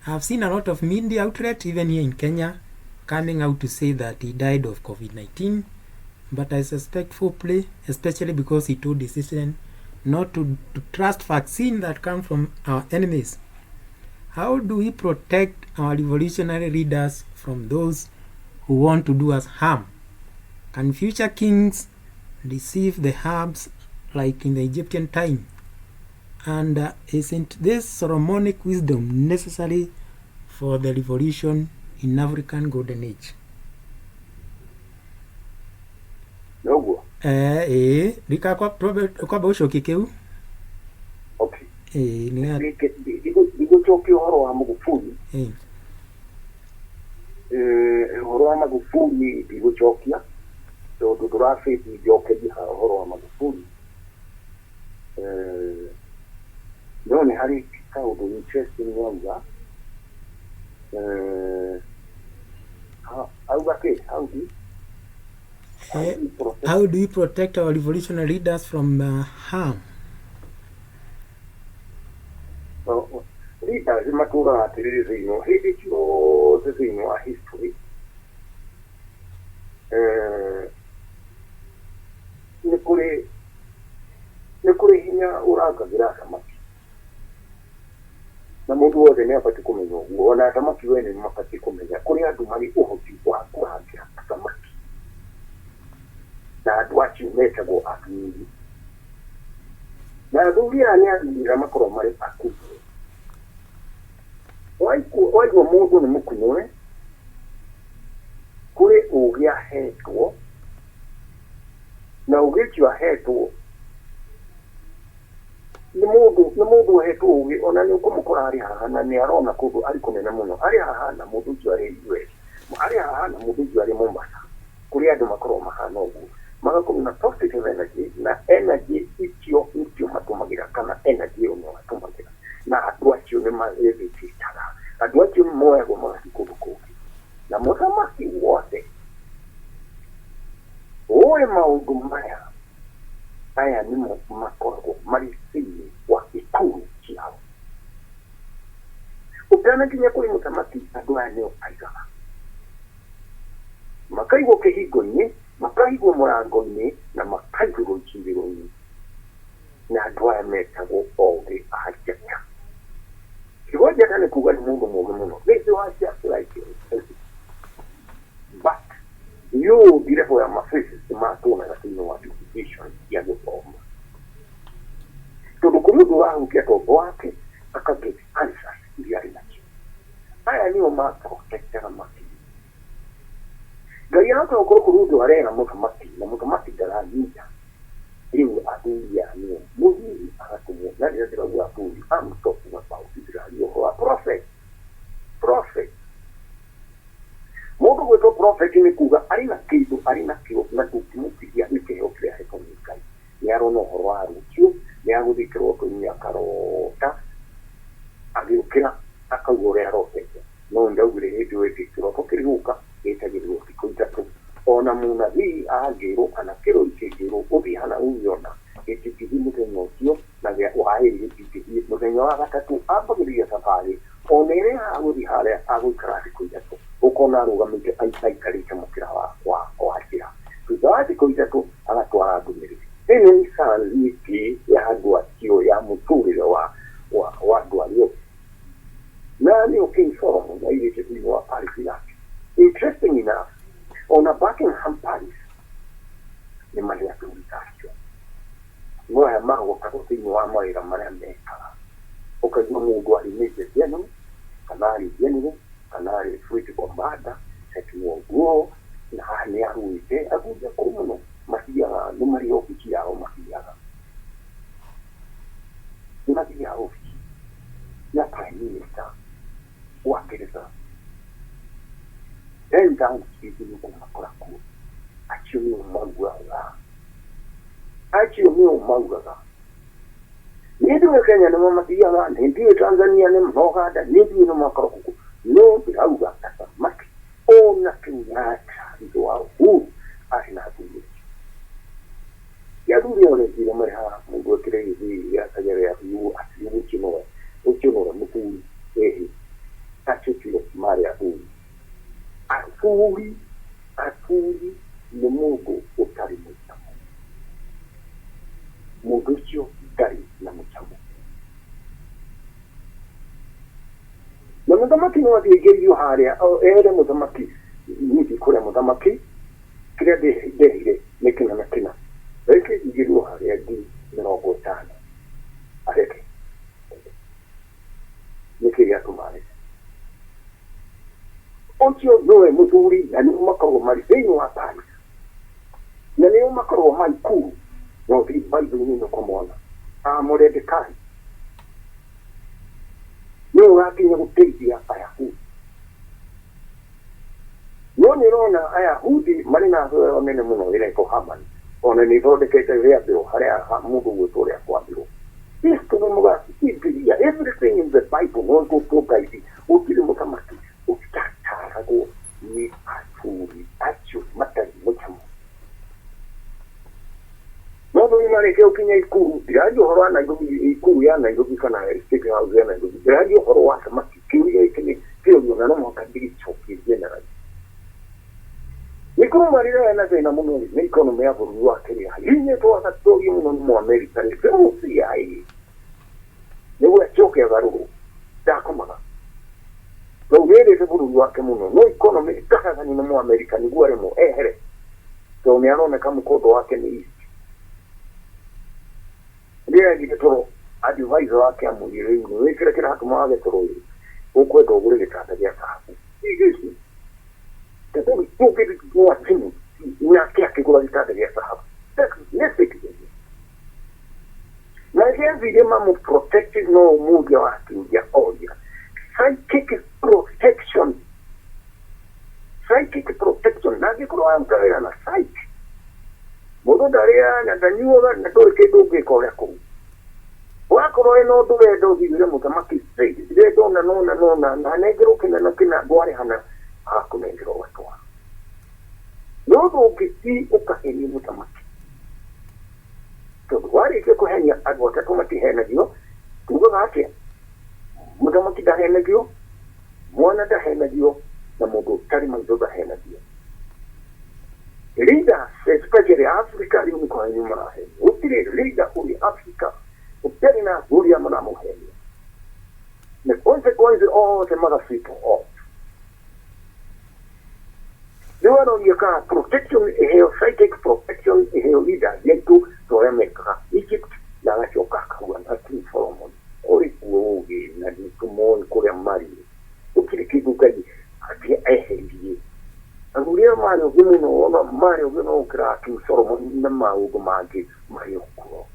Speaker 1: I've seen a lot of media outlets, even here in Kenya, coming out to say that he died of COVID-19, but I suspect foul play, especially because he told his citizens not to trust vaccine that come from our enemies. How do we protect our revolutionary leaders from those who want to do us harm? Can future kings receive the herbs like in the Egyptian time? And isn't this Solomonic wisdom necessary for the revolution in African Golden Age?
Speaker 2: Noguo.
Speaker 1: Ĩĩ, rika kwamba ũcokie kĩu.
Speaker 2: Okay.
Speaker 1: Ĩĩ, nĩ
Speaker 2: Ndigũcokia ũhoro wa Magufuli. Ũhoro wa Magufuli ndigũcokia tondũ ndũrabĩti njokerie ha ũhoro wa Magufuli. No nĩ harĩ kaũndũ interesting wauga. Auga kĩ? How do you protect?
Speaker 1: How do we protect our revolutionary leaders from harm?
Speaker 2: Leaders matũraga atĩrĩrĩ thĩinĩ hĩndĩ ciothe thĩinĩ wa history, nĩ kũrĩ hinya ũrangagĩra athamaki, na mũndũ wothe nĩ abatiĩ kũmenya ũguo. Ona athamaki wene nĩ mabatiĩ kũmenya kũrĩ andũ marĩ ũhoti wa kũrangĩra athamaki, na andũ acio metagwo athuri. Na athuri aya nĩ athuri arĩa makoragwo marĩ akunyũre. Waigua mũndũ nĩ mũkunyũre, kũrĩ ũgĩ ahetwo, na ũgĩ ũcio ahetwo nĩ mũndũ ũhetwo ũgĩ, ona nĩ ũkũmũkora arĩ haha na nĩ arona kũndũ arĩ kũnene mũno, arĩ haha na mũndũ ũcio arĩ US, arĩ haha na mũndũ ũcio arĩ Mombasa. Kũrĩ andũ makoragwo mahana ũguo, magakorwo na positive energy, na energy icio nĩcio matũmagĩra, kana energy ĩyo nĩyo matũmagĩra, na andũ acio nĩ marĩthĩtĩtaga, andũ acio nĩ moyagwo magathiĩ kũndũ kũngĩ. Na mũthamaki wothe ũĩ maũndũ maya, aya nĩmo makoragwo marĩ thĩinĩ wa ikuru ciao. Ũtanakinya kũrĩ mũthamaki, andũ aya nĩo aigaga, makaigwo kĩhingo-inĩ Makaigwo mũrango-inĩ na makaigĩrwo icigĩro-inĩ. Na andũ aya metagwo ogĩ a njata. Kiugo njata nĩ kuga nĩ mũndũ mũũgĩ mũno. They were just like you. But you level ya mafaces matuonaga thĩinĩ wa institution cia gĩthomo. Tondũ kũrĩ ũndũ ũrahutia tombo wake aka get answers iria arĩ nacio. Aya nĩo maprotectaga makiri. Ngai ahota gũkorwo kũrĩ ũndũ arera mũthamaki na mũthamaki ndaranyita. Rĩu athuri aya nĩo mũthuri agatũmwo na rĩrĩa ndĩrauga athuri I'm talking about ndĩraria ũhoro wa prophet. Prophet. Mũndũ gwĩtwo prophet nĩ kuga arĩ na kĩndũ arĩ nakĩo na ndũngĩmũtigia nĩ kĩheo kĩrĩa ahetwo nĩ Ngai. Nĩ arona ũhoro wa rũciũ, nĩ agũthiĩ kĩroto-inĩ akarota, agĩũkĩra akauga ũrĩa arotete. No ndaugire hĩndĩ ĩyo ĩngĩ kĩroto kĩrĩ gũka gĩtagĩrĩrwo thikũ ithatũ. Ona mũnabii angĩrwo kana kĩroi kĩngĩrwo ũthiĩ hana uge ona gĩtingĩthiĩ mũthenya ũcio na gĩa wa ĩrĩ gĩtingĩthiĩ mũthenya wa gatatũ ambagĩrĩria thabarĩ ona ĩrĩa agũthiĩ harĩa agũikara thikũ ithatũ ũkona arũgamĩte aikarĩte mũkĩra wa njĩra thutha wa thikũ ithatũ agatwara ndũmĩrĩri. Ĩno nĩ santhiti ya andũ acio ya mũtũrĩre wa andũ arĩa na nĩo King Solomon aigĩte thĩinĩ wa palace yake. Interesting enough, ona Buckingham Palace nĩ marĩ athuri acio. No aya magotagwo thĩinĩ wa mawĩra marĩa mekaga. Ũkaigua mũndũ arĩ Major General kana arĩ General kana arĩ Fleet Commander Second War na haha nĩ arũĩte athuri akũrũ mũno mathiaga nĩ marĩ obici yao mathiaga. Nĩ mathiaga obici ya Prime Minister wa Ngeretha. 10 Downing Street nĩ kũmakora kuo. Acio nĩo maugaga. Acio nĩo maugaga. Nĩ ndiũĩ Kenya nĩmo mathiaga, nĩ ndiũĩ Tanzania nĩ na Uganda, nĩ ndiũĩ nĩ makoragwo kuo. No ndĩrauga athamaki ona Kenyatta thutha wa Uhuru arĩ na athuri acio. Ti athuri aya ũreciria marĩ haha mũndũ ekĩre gĩthii gĩa kanyere athiĩ gũkĩnũra gũkĩnũra mũthuri ĩhĩ. Acio tio marĩ athuri. Athuri athuri nĩ mũndũ ũtarĩ mũcamo. Mũndũ ũcio ndarĩ na mũcamo. Na mũthamaki no athiĩ aingĩrio harĩa ere mũthamaki niĩ ndikũrĩa mũthamaki kĩrĩa ndehire nĩ kĩna na kĩna. Reke njigĩrwo harĩa ngiri mĩrongo ĩtano areke. Nĩkĩ gĩatũma areke? Ũcio nĩwe mũthuri na nĩo makoragwo marĩ thĩinĩ wa Paris na nĩo makoragwo ma ikuru na ũthiĩ Bible-inĩ nĩ ũkũmona. A Moredekai nĩwe ũgakinya gũteithia Ayahudi. No nĩ ũrona Ayahudi marĩ na thũ ĩyo nene mũno ĩretwo Haman ona nĩ ĩthondekete rĩambĩro harĩa mũndũ gwĩtwo rĩa kwambĩrwo. History mũga Bibilia everything in the Bible no ĩgũtũguide gũtirĩ mũthamaki ũtataragwo nĩ athuri acio matarĩ mũcamo. No thuri marĩkia gũkinya ikuru ndiraria ũhoro wa Nairobi ikuru ya Nairobi kana State House ya Nairobi ndiraria ũhoro wa thamaki kĩũria gĩkĩ nĩ kĩũrio na no mũhaka ndĩgĩcokie generally. Nĩ kũrĩ marĩra na thĩna mũno rĩ nĩ economy ya bũrũri wa Kenya hinyĩtwo agatorio mũno nĩ Mũamerika rĩ through CIA nĩguo acoke agarũrwo ndakomaga tondũ nĩendete bũrũri wake mũno no economy ĩkahaganio nĩ Mũamerika nĩguo aremwo ehere tondũ nĩ aroneka mũkondo wake nĩ East. Rĩrĩa athire toro advisor wake amwĩrire rĩu nĩ wĩkĩre kĩratũma wage toro ĩ ũkwenda ũgũre gĩtanda gĩa thahabu. Tũngĩ nake akĩgũra gĩtanda gĩa thahabu. Na gĩathire mamũ protect no mũũria wa kĩũria oria psychic protection psychic protection na angĩkorwo waruta wĩra na psych mũndũ ndarĩaga na ndanyuaga na ndũrĩ kĩndũ ũngĩka ũrĩa kũu wakorwo wĩna ũndũ wenda ũthiĩ wĩre mũthamaki ndĩrenda ũna na ũna na ũna na nengerwo kĩna na kĩna ndwarĩhana agakũnengera ũgatwara no ndũngĩthiĩ ũkahenia mũthamaki tondũ warĩkia kũhenia andũ atatũ matihenagio tugaga atĩa mũthamaki ndahenagio mwana ndahenagio na mũndũ ũtarĩ maitho ndahenagio. Leaders especially Africa rĩu nĩ kwanyu marahenio. Gũtirĩ leader ũrĩ Africa ũtarĩ na athuri a maramũhenia. Na consequence othe maga slip off. Rĩu aroria kana protection ĩheo, psychic protection ĩheo leaders aitũ ta ũrĩa mekaga Egypt, na agacoka akauga na King Solomon ũrĩ kuo ũgĩ na nĩtũmoĩ kũrĩa marĩ. Gũtirĩ kĩndũ Ngai atĩ eheririe. Athuri aya marĩ ũgĩ mũno, ona marĩ ũgĩ no gũkĩra King Solomon na maũndũ mangĩ marĩ o kuo.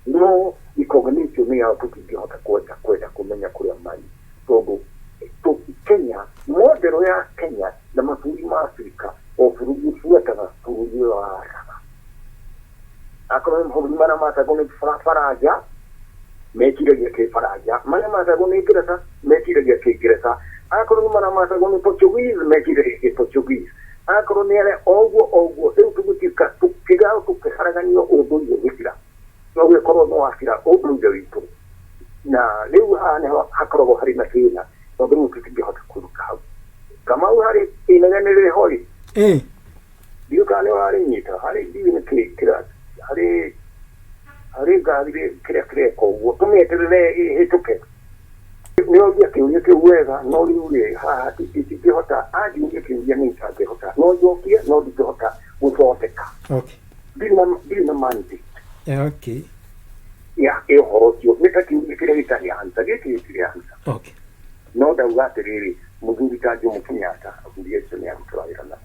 Speaker 2: No recognition yao tũtingĩhota kwenda kũmenya kũrĩa marĩ, tondũ Kenya, model ya Kenya na mabũrũri ma Afrika, o bũrũri ũbuataga bũrũri ũrĩa waraga. Akorwo nĩ mabũrũri marĩa matagwo nĩ Faranja, meciragia kĩfaranja, marĩa matagwo nĩ Ngeretha meciragia kĩngeretha, akorwo nĩ marĩa matagwo nĩ Portuguese meciragia kĩ-Portuguese, akorwo nĩ arĩa oguo oguo. Rĩu tũgũtuĩka tũkĩgaũ tũkĩharaganio, ũndũire ũgĩthira, no gĩkorwo no wathira ũndũire witũ. Na rĩu haha nĩho hakoragwo harĩ na thĩna, tondũ rĩu tũtingĩhota kũruta hau. Kamau, harĩ inegene rĩrĩ ho rĩ, ndiũĩ kana nĩ ũrarĩnyita harĩ, ndiũĩ nĩ kĩ kĩra harĩ ngari kĩrĩa kĩreka ũguo, tũmĩeterere ĩhĩtũke. Nĩ oria kĩũria kĩu wega, no rĩu rĩ haha ndingĩhota, angiũria kĩũria nĩ itangĩhota, no njokie, no ndingĩhota gũthondeka. Ndirĩ na mandate ya ũhoro ũcio. Nĩ ta kĩũria kĩrĩa gĩtarĩ answer, gĩkĩ gĩtirĩ answer. No ndauga atĩrĩrĩ, mũthuri ta Jomo Kenyatta, athuri acio nĩ arutaga wĩra nao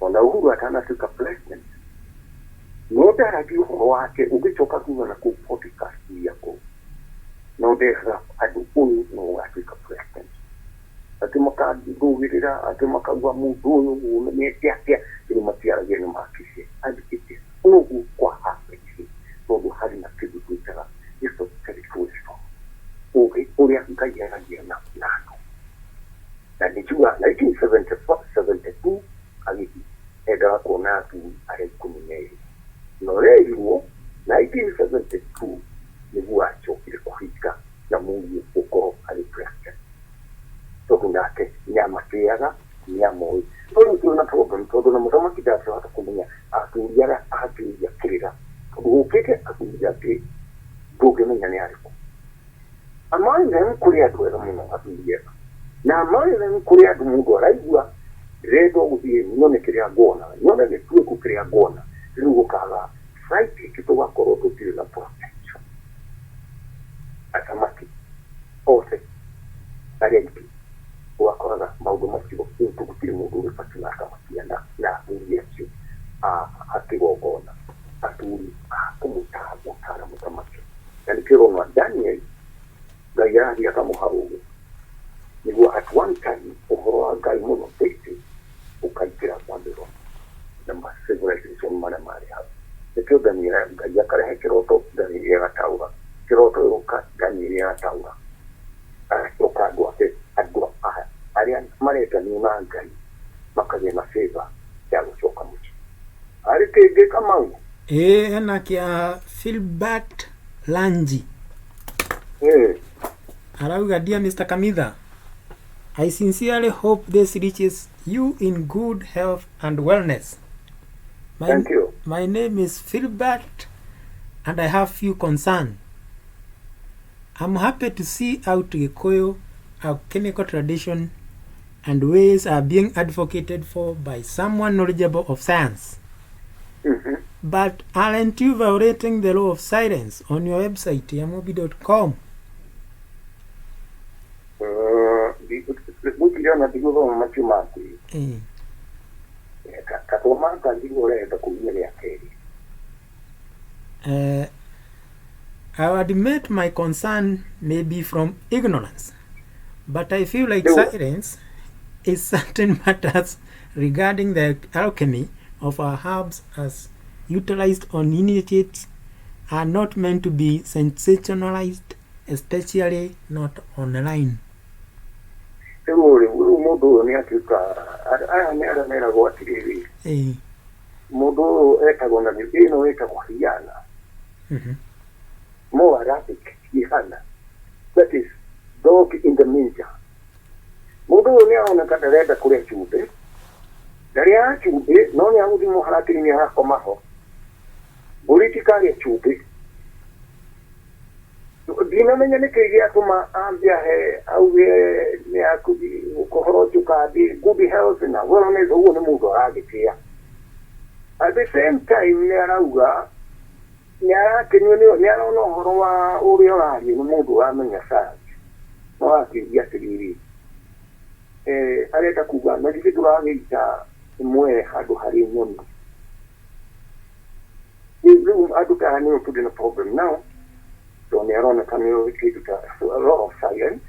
Speaker 2: ona Uhuru atanatuĩka president. No ndaragia ũhoro wake ũgĩcoka thutha na kũu podcast iria kũu, no ndehaga andũ ũyũ no ũgatuĩka president, angĩ makandũgĩrĩra, angĩ makauga mũndũ ũyũ ũmenyete atĩa. Rĩu matiaragia, nĩ makirie andĩkĩte ũguo kwa hapenire, tondũ harĩ na kĩndũ twĩtaga esoteric wisdom, ũgĩ ũrĩa Ngai aragia na andũ. Na nĩ njuga 1972 agĩthiĩ endaga kuona athuri arĩa 12, na ũrerirwo 1972 nĩguo acokire kũhinga na mũriũ gũkorwo arĩ president, tondũ nake nĩamatĩaga, nĩamoĩ. No rĩu twĩna problem, tondũ na mũthamaki ndangĩhota kũmenya athuri arĩa angĩũria kĩrĩra, tondũ gũkĩte athuri angĩ ndũngĩmenya nĩ arĩkũ. Among them kũrĩ andũ ega mũno, athuri ega, na among them kũrĩ andũ mũndũ araigua ndĩrenda gũthiĩ nyone kĩrĩa nguona, nyone gĩtuĩku kĩrĩa nguona. Rĩu gũkaga psychic, tũgakorwo tũtirĩ na protection. Athamaki othe arĩa aingĩ ũgakoraga maũndũ macio rĩu gũtirĩ mũndũ ũrĩ na athamaki na athuri acio a kĩgongona, athuri a kũmũtara gũtara mũthamaki. Na nĩkĩo ũrona Daniel Ngai arathiĩ akamũha ũgĩ, nĩguo at one time ũhoro wa Ngai mũno thĩinĩ ũkaingĩra Babylon na ma civilization marĩa marĩ hau. Nĩkĩo Daniel Ngai akarehe kĩroto, Daniel agataũra kĩroto, gĩgoka Daniel agataũra, agacoka andũ ake, andũ arĩa maretanio na Ngai makagĩa na favor ya gũcoka mũciĩ. Harĩ kĩngĩ, Kamau?
Speaker 1: Ĩĩ, hena kĩa Philbert Lanji. Arauga, "Dear Mr. Kamitha, I sincerely hope this reaches you in good health and wellness. My,
Speaker 2: Thank you.
Speaker 1: My name is Philbert and I have few concerns. I'm happy to see out Gikuyu alchemical tradition and ways are being advocated for by someone knowledgeable of science. But aren't you violating the law of silence on your website, yamobi.com?"
Speaker 2: Gũtirĩ ona ndigũthoma macio mangĩ. Kathoma ndigũ ũrenda kũgia rĩa kerĩ.
Speaker 1: "I admit my concern may be from ignorance, but I feel like
Speaker 2: No.
Speaker 1: silence is certain matters regarding the alchemy of our herbs as utilized on initiates are not meant to be sensationalized, especially not online."
Speaker 2: Rĩu rĩ, rĩu mũndũ ũyũ nĩ atuĩka aya nĩ arĩa meragwo atĩrĩrĩ, mũndũ ũyũ etagwo na ĩno ĩtagwo hiana, more Arabic hihana, that is dog in the manger. Mũndũ ũyũ nĩ aroneka ndarenda kũrĩa cumbĩ. Ndarĩ ya cumbĩ no nĩ agũthiĩ mũharatĩ-inĩ agakoma ho. Mbũri tikarĩe cumbĩ. Ndinamenya nĩkĩ gĩatũma ambe ahe auge nĩ akũhoro ũcio kandi good health na wellness ũguo nĩ mũndũ aragĩtĩa. At the same time nĩ arauga nĩ arakenio nĩ arona ũhoro wa ũrĩa ũrario nĩ mũndũ ũramenya science. No akĩũria atĩrĩrĩ, arenda kuga na githĩ ndũragĩita mwere handũ harĩ nyoni. Rĩu andũ ta aya nĩo tũrĩ na problem nao tondũ nĩ aroneka nĩ oĩ kĩndũ ta a lot of science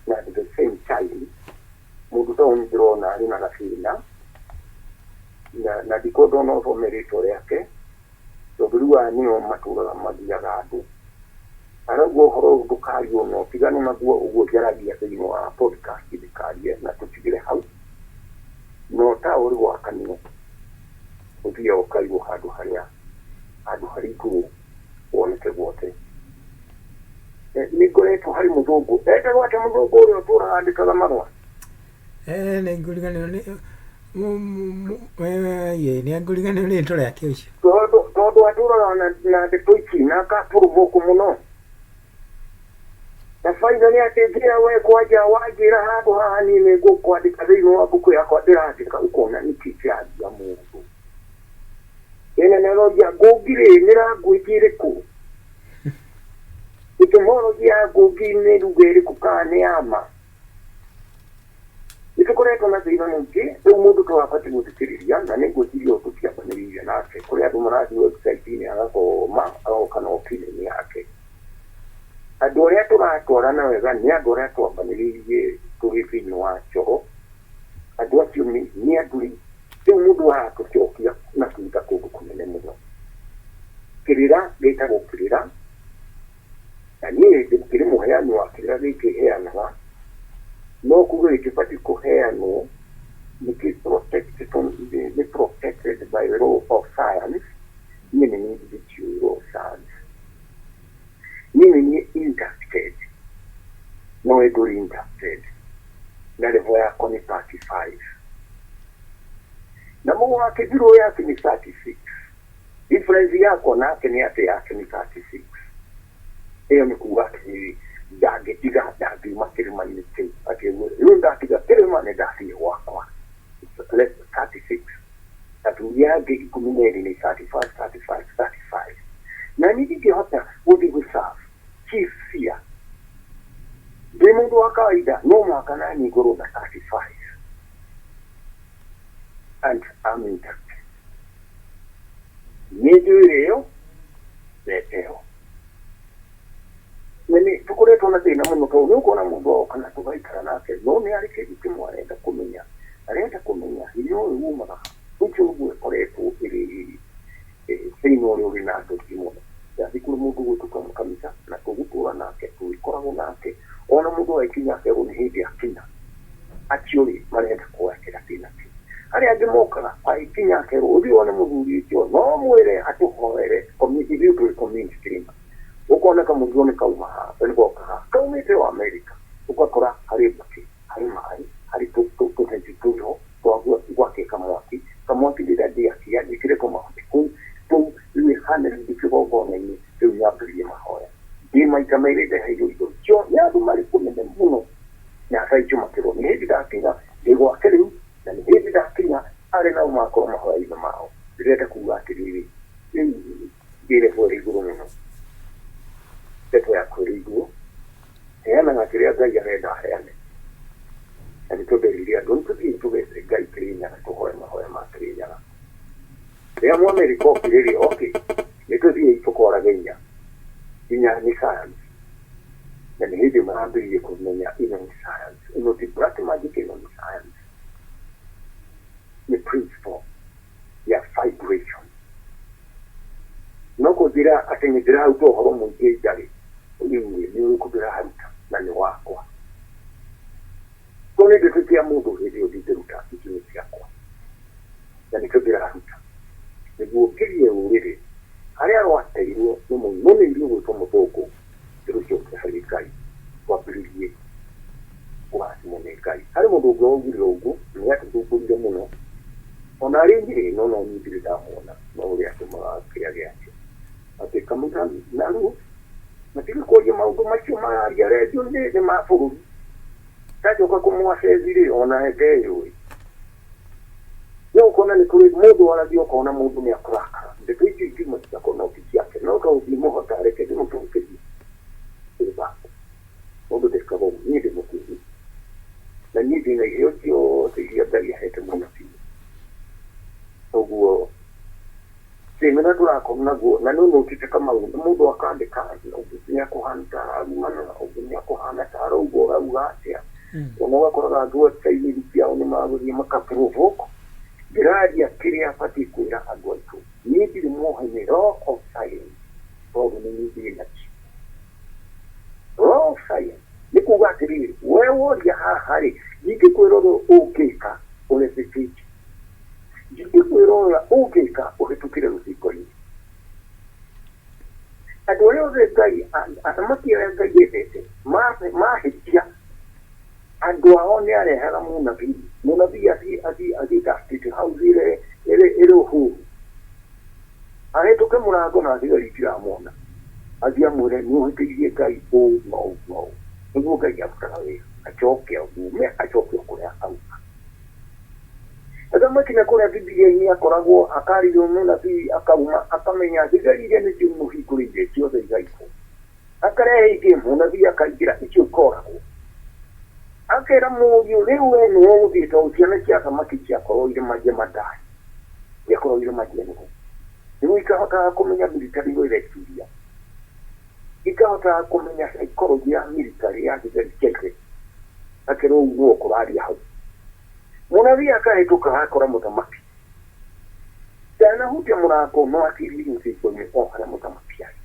Speaker 2: na at the same time mũndũ ta ũyũ nĩ ndĩrona arĩ na gathĩna na ndikwenda ona ũthome rĩtwa rĩake tondũ rĩu aya nĩo matũraga mathiaga andũ. Arauga ũhoro ũyũ ndũkario na ũtigane naguo ũguo njaragia thĩinĩ wa podcast ndĩkarie na tũtigĩre hau. No ta ũrĩ gwakanio ũthiaga ũkaigwo handũ harĩa handũ harĩ igũrũ woneke guothe. Nĩ ngoretwo harĩ mũthũngũ etagwo atĩa mũthũngũ ũrĩa ũtũraga andĩkaga marũa?
Speaker 1: Nĩ ngũriganĩrwo nĩ nĩ ngũriganĩrwo nĩ rĩtwa rĩake ũcio.
Speaker 2: Tondũ atũraga na ndeto ici na akapũrũbũkũ mũno. Na finally akĩnjĩra we kwanja wanjĩra handũ haha niĩ nĩ ngũkwandĩka thĩinĩ wa mbuku yakwa ndĩrandĩka ũkona nĩkĩ kĩragia mũndũ. Ĩna nĩaroria ngũngi rĩ nĩ language ĩrĩkũ? Etymology ya ngũngi nĩ lugha ĩrĩkũ kana nĩ ya ma? Nĩ tũkoretwo na thĩna mũingĩ rĩu mũndũ tũrabatiĩ gũthikĩrĩria na nĩ ngwĩciria ũyũ tũtiambanĩrĩirie nake. Kũrĩ andũ marathiĩ website-inĩ agathoma agoka na opinion yake. Andũ arĩa tũratwarana wega nĩ andũ arĩa twambanĩrĩirie tũrĩ thĩinĩ wa coro. Andũ acio nĩ andũ rĩu mũndũ aratũcokia na thutha kũndũ kũnene mũno. Kĩrĩra gĩtagwo kĩrĩra na niĩ ndĩkĩrĩ mũheani wa kĩrĩra gĩkĩ heanaga no kuga gĩtibatiĩ kũheanwo nĩ protected, nĩ protected by law of science. Niĩ nĩ niĩ ndĩkĩũĩ law of science. Niĩ nĩ niĩ inducted no we ndũrĩ inducted na level yakwa nĩ 35 na mũgũ wake thirũ yake nĩ 36. Difference yakwa nake nĩ atĩ yake nĩ 36. Ĩyo nĩ kuga atĩrĩrĩ ndangĩtiga ndangiuma kĩrĩma-inĩ kĩu atĩ rĩu ndatiga kĩrĩma nĩ ndathiĩ gwakwa. 36 athuri angĩ 12 nĩ 35 35 35 na niĩ ndingĩhota gũthiĩ gũserve chief fear ndĩ mũndũ wa kawaida no mũhaka naniĩ ngorwo na 35 and I'm inducted. Nĩ njũĩ ĩyo na ĩteo na nĩ tũkoretwo na thĩna mũno tondũ nĩ ũkuona mũndũ oka na tũgaikara nake no nĩ harĩ kĩndũ kĩmwe arenda kũmenya, arenda kũmenya hinya ũyũ umaga ha. Ũcio nĩguo ĩkoretwo ĩrĩ thĩna ũrĩa ũrĩ na andũ aingĩ mũno. Ndathiĩ kũrĩ mũndũ ũgũtuĩka kanitha na tũgũtũra nake tũgĩkoragwo nake ona mũndũ agĩkinya akerwo nĩ hĩndĩ akinya acio rĩ marenda kuoya kĩrathi kĩu. Arĩa angĩ mokaga agĩkinya akerwo ũthiĩ wone mũthuri ũcio no mwĩre atũhoere ithuĩ tũrĩ community kĩrĩma ũkona kamũrigo nĩ kauma haha nĩ goka haha kaumĩte o America ũgakora harĩ mbakĩ harĩ maĩ harĩ tũtenti tũrĩho twa gwakia kamwaki kamwaki rĩrĩa ndĩakia njĩkĩre tũmahuti kũu tũu rĩu ĩhane rĩngĩ kĩgongona-inĩ rĩu nyambĩrĩrie mahoya ndĩ maita merĩ ndeheirwo indo icio nĩ andũ marĩ kũnene mũno na thaa icio makĩrwo nĩ hĩndĩ ndakinya ndĩ gwake rĩu na nĩ hĩndĩ ndakinya arĩ nao makorwo mahoya-inĩ mao. Ndĩrenda kuga atĩrĩrĩ rĩu ndĩ level ĩrĩ igũrũ mũno ndeto yakwa ĩrĩ igũrũ heanaga kĩrĩa Ngai arenda heane na nĩ tũnderire andũ nĩ tũthiĩ tũgethe Ngai Kĩrĩnyaga tũhoe mahoya ma Kĩrĩnyaga. Rĩrĩa Mũamerika okire rĩ okay nĩ tũthiĩi tũkorage inya inya nĩ science na nĩ hĩndĩ marambĩrĩirie kũmenya ĩno nĩ science ĩno ti black magic ĩno nĩ science nĩ principle ya vibration. No kũnjĩra atĩ nĩ ndĩraruta ũhoro mũingĩ njarĩ rĩu nĩ ũrĩkũ ndĩraruta na nĩ wakwa to nĩ ndeto cia mũndũ hĩndĩ ĩyo ndingĩruta ici nĩ ciakwa na nĩkĩo ndĩraruta nĩguo ngirie rũrĩrĩ harĩa rwateirwo nĩ mũimonĩirio gwĩtwo mũthũngũ ndĩrũcoke harĩ Ngai twambĩrĩrie kũrathimwo nĩ Ngai. Harĩ mũndũ ũngĩ waugire ũguo nĩ atũthũngũrire mũno. Ona arĩ Nyĩrĩ no no niĩ ndirĩ ndamwona no ũrĩa atũmaga kĩrĩa gĩake atĩ kamũira na rĩu matige kwaria maũndũ macio mararia rendio-inĩ nĩ ma bũrũri. Ndacoka kũmũaccess rĩ ona ndeyũĩ. No ũkona nĩ kũrĩ mũndũ waragia ũkona mũndũ nĩ akũrakara. Ndeto icio ingiuma cigakorwo no ti ciake no tondũ ndimũhota reke ndĩmũcokerie thutha. Mũndũ ndekaga ũguo. Niĩ ndĩ mũkĩgu na niĩ ndĩna iheo ciothe iria Ngai ahete mũnabii. Ũguo thĩna ũrĩa tũrakorwo naguo na nĩ ũnũkĩte Kamau nĩ mũndũ akandĩka ũngĩ nĩ akũhana ta ararumana ũngĩ nĩ akũhana ta arauga ũrauga atĩa. Ona ũgakoraga andũ website ciao nĩ magũthiĩ maka provoke. Ndĩraria kĩrĩa batiĩ kwĩra andũ aitũ. Niĩ ndirĩ muohe nĩ law of science tondũ nĩ niĩ ndĩ nakĩo. Law of science nĩ kuga atĩrĩrĩ, we woria haha rĩ, ndingĩkwĩra ũrĩa ũngĩka ũreplicate. Ndingĩkwĩra ũrĩa ũngĩka ũhĩtũkĩre rũthingo-inĩ. Andũ arĩa othe Ngai, athamaki arĩa Ngai endete, mahĩtia, andũ ao nĩ arehaga mũnabii. Mũnabii athiĩ athiĩ athiĩ ta State House ĩrĩ ĩrĩ ĩrĩ Uhuru. Ahĩtũke mũrango na thigari itiramwona. Athiĩ amwĩre nĩ ũhĩtĩirie Ngai ũũ na ũũ na ũũ. Nĩguo Ngai arutaga wĩra. Acoke aume acoke o kũrĩa auma. Athamaki na kũrĩa Bibilia-inĩ akoragwo akarĩrio mũnabii akauma akamenya thigari iria nĩcio imũhingũrĩire ciothe igaikwo. Akarehe ingĩ mũnabii akaingĩra icio ikoragwo. Akera mũriũ rĩu we nĩwe ũgũthiĩ tondũ ciana cia athamaki ciakorwo irĩ majemadari, ciakorwo irĩ majenero. Nĩguo ikahotaga kũmenya military ũrĩa ĩreciria. Ikahotaga kũmenya psychology ya military ya thigari cia ithe. Akerwo ũũ nĩwe ũkũraria hau. Mũnabii akahĩtũka akora mũthamaki. Ndanahutia mũrango no akiririe rũthingo-inĩ o harĩa mũthamaki arĩ.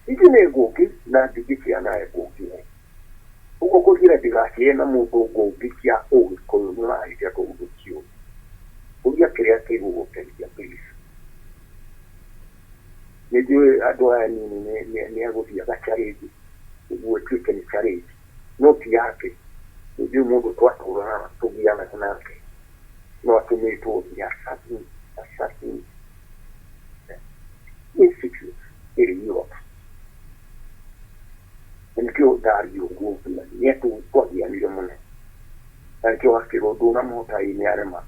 Speaker 2: Ici nĩ ngũngĩ na ndingĩkĩa nawe ngũngĩ we. Ũguo kũnjĩra ndigakĩe na mũndũ ngũngĩ cia ũgĩkũyũ nĩ ũrahĩtia tondũ ndũciũĩ. Ũria kĩrĩa kĩgũgũteithia please. Nĩ njũĩ andũ aya anini nĩ agũthiĩ aga challenge ũguo ĩtuĩke nĩ challenge no ti yake. Nĩ njũĩ mũndũ twatũraga tũgianaga nake no atũmĩtwo nĩ a certain institute ĩrĩ Europe. Na nĩkĩo ndaria ũguo nĩ twagianire mũno. Na nĩkĩo wakĩrwo ndũnamũhota ĩ nĩ arema.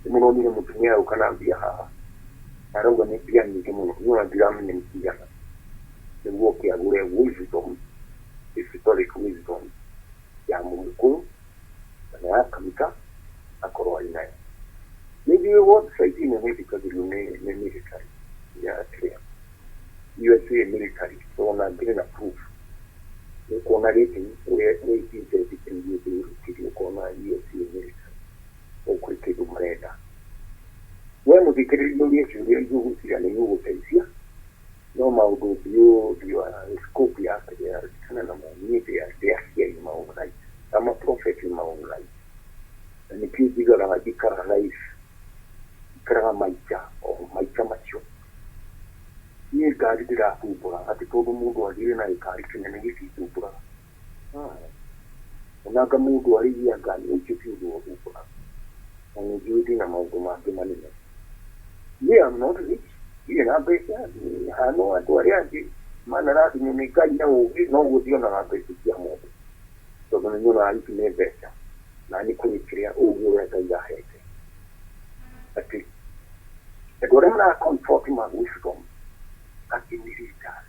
Speaker 2: Nĩ mũronire mũtumia ũka na mbia haha. Arauga nĩ mbia nyingĩ mũno. Niĩ ona ndiramenya nĩ cigana. Nĩguo oke agũre wisdom, historic wisdom ya mũgĩkũyũ kana ya Kamita akorwo arĩ nayo. Nĩ njũĩ website ĩno nĩ ĩthikagĩrĩrio nĩ military ya kĩrĩa USA military tondũ ngĩrĩ na proof. Nĩ ũkuona rating ũrĩa ĩthiĩte ĩthikĩrĩirie ũkona USA military kwĩ kĩndũ marenda. We mũthikĩrĩria ũrie ciũria ithuĩ gwĩciria nĩ igũgũteithia no maũndũ ndiũĩ scope ya kĩrĩa kana namo niĩ ndĩ aciari in my own right. I'm a prophet in my own right. Na nĩkĩo njigaga njikaraga life njikaraga maica o maica macio. Niĩ ngari ndĩrathumbũra atĩ tondũ mũndũ agĩire na gĩkari kĩnene gĩtithumbũraga. Onanga mũndũ arĩithia ngari ũcio ti ũndũ ũthumbũraga. Na nĩ njũĩ ndĩna maũndũ mangĩ manene. Niĩ am not rich, ndirĩ na mbeca, hana o andũ arĩa angĩ manarathimwo nĩ Ngai na ũgĩ noguo ndionaga mbeca cia mũndũ. Tondũ nĩ nyonaga ici nĩ mbeca na nĩ kũrĩ kĩrĩa ũgĩ ũrĩa Ngai ahete. Atĩ andũ arĩa mara comfort ma wisdom atĩ nĩ leaders.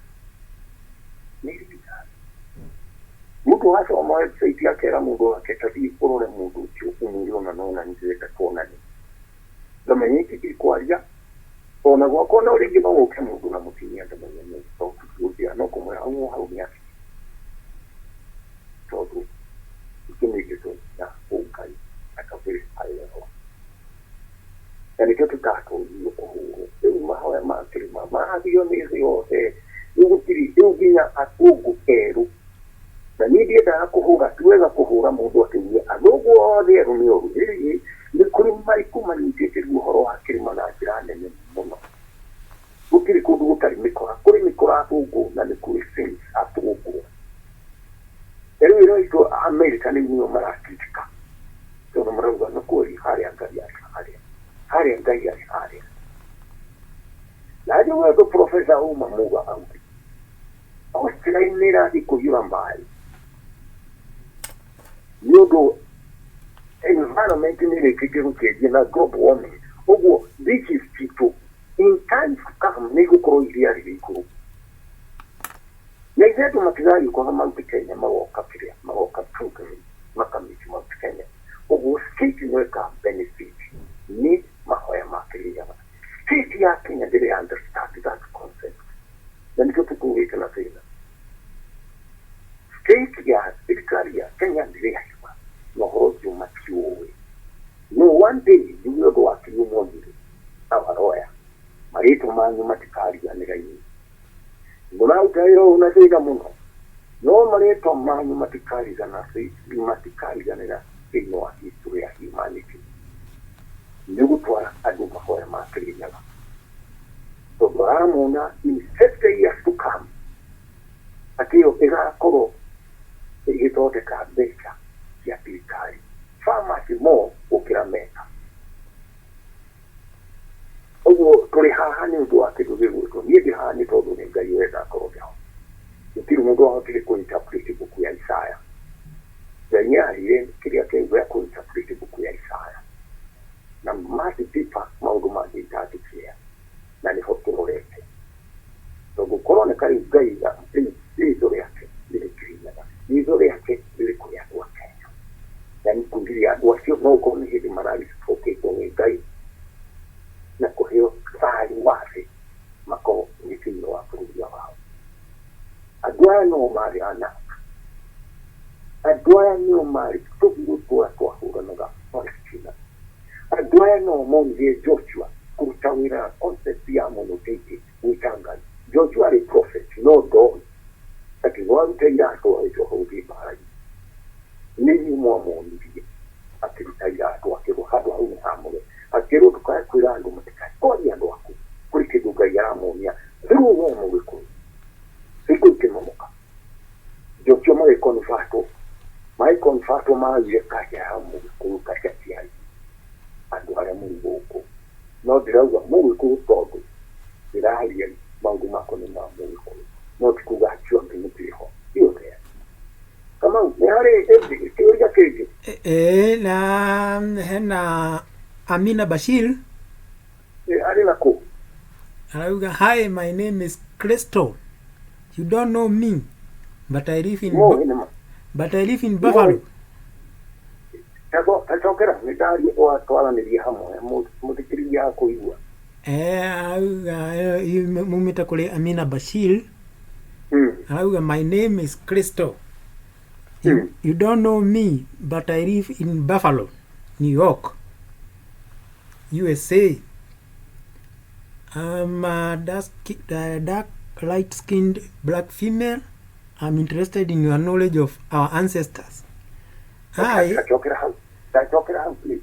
Speaker 2: Nĩ leaders. Mũndũ athoma website akera mũndũ wake ta thiĩ ũrore mũndũ ũcio ũmwĩre ona no na ndĩrenda tuonane. Ngamenya ici ndikwaria ona gwakwa no rĩngĩ no gũke mũndũ na mũtumia ndamenya nũ tondũ no kũmwĩra hau hau nĩ athiĩ. Tondũ icio nĩ ndeto cia ũngai at a very high level. Na nĩkĩo tũtatũrirwo kũhũrwo. Rĩu mahoya ma kĩrĩma mathio nĩ thĩ yothe. Rĩu gũtirĩ rĩu nginya athũngũ erũ. Na niĩ ndiendaga kũhũra ti wega kũhũra mũndũ akĩuge athũngũ othe erũ nĩ oru. Nĩ kũrĩ marikũ manyitĩte rĩu ũhoro wa kĩrĩma na njĩra nene mũno. Gũtirĩ kũndũ gũtarĩ mĩkora. Kũrĩ mĩkora athũngũ na nĩ kũrĩ saints athũngũ. Na rĩu ĩroitwo America rĩu nĩo marakritika. Tondũ marauga no Nĩ ũndũ environment nĩ ĩrĩkĩtie gũcenjia na global warming, ũguo beaches citũ in times to come nĩ igũkorwo iria rĩrĩ igũrũ, na ithe andũ matigagĩũkaga Mount Kenya, magoka kĩrĩa magoka pilgrimage, makamiti Mount Kenya. Ũguo state no ĩka benefit nĩ mahoya ma Kĩrĩnyaga. State ya Kenya ndĩrĩ understand that concept, na nĩkĩo tũtũrĩte na thĩna. State ya thirikari ya Kenya ndĩrĩ yaigua na ũhoro ũcio, matiũĩ. No one day nĩguo ũndũ wa kinyũ monire awaroya marĩtwa manyu matikariganĩra. Inyuĩ mũraruta wĩra ũyũ na thĩna mũno, no marĩtwa manyu matikarigana, matikariganĩra thĩinĩ wa history ya humanity, nĩ gũtwara andũ mahoya ma Kĩrĩnyaga, tondũ aramona in 50 years to come atĩ ĩyo ĩgakorwo ĩgĩthondeka mbeca cia thirikari far much more gũkĩra meka. Ũguo tũrĩ haha nĩ ũndũ wa kĩndũ gĩgwĩtwo, niĩ ndĩ haha nĩ tondũ nĩ Ngai wenda akorwo ndĩ ho. Gũtirĩ mũndũ wahotire kũ-interpret buku ya Isaya. Ngai nĩ aheire kĩrĩa kĩu gĩa kũ-interpret buku ya Isaya na matitipa maũndũ mangĩ itangĩkĩea, na nĩho tũrorete, tondũ kũroneka rĩu Ngai rĩu ritho rĩake rĩrĩ Kĩrĩnyaga, ritho rĩake rĩrĩ kũrĩ andũ a Kenya, na nĩ kwĩgiria andũ acio no ũkorwo nĩ hĩndĩ mararibokĩtwo nĩ Ngai na kũheo thayũ wa thĩ, makorwo nĩ thĩinĩ wa bũrũri wao. Andũ aya no marĩ anak, andũ aya nĩo marĩ tũthiĩ tũra twahũranaga Palestina, andũ aya no monire Joshua kũruta wĩra na concept ya monotheistic, gwĩta Ngai. Joshua arĩ prophet, no ndoĩ atĩ no arute iratũ agĩcoka gũthiĩ mbara-inĩ. Nĩ inyuĩ mwamonirie akĩruta iratũ, akĩrwo handũ hau nĩ hamũre, akĩrwo ndũkae kwĩra andũ, matikae kwaria andũ aku, kũrĩ kĩndũ Ngai aramonia through we Mũgĩkũyũ. Hingo ikĩmomoka, Joshua magĩconvertwo, magĩconvertwo, magire kaja ya Mũgĩkũyũ, kaja ciarĩ andũ arĩa mũrĩ gũkũ. No ndĩrauga Mũgĩkũyũ tondũ ndĩraria maũndũ makwa nĩ ma Mũgĩkũyũ, no ti kuga acio angĩ mũtirĩ ho. Iyo there Kamau, nĩ harĩ kĩũria kĩngĩ?
Speaker 1: Ĩĩ, na hena Amina Bashir.
Speaker 2: Arĩ na kũ?
Speaker 1: Arauga, "Hi, my name is Crystal. You don't know me, but I live in
Speaker 2: Mũĩ nĩ ma
Speaker 1: but I live in Buffalo."
Speaker 2: Tacokera, nĩ ndaria twaranĩria hamwe, mũthikĩrĩria akũigua.
Speaker 1: Arauga mumĩte kũrĩ Amina Bashir. Arauga, "My name is Crystal. You, you don't know me, but I live in Buffalo, New York, USA. I'm a dark light-skinned black female. I'm interested in your knowledge of our ancestors. I,
Speaker 2: Tacokera hau, tacokera hau please.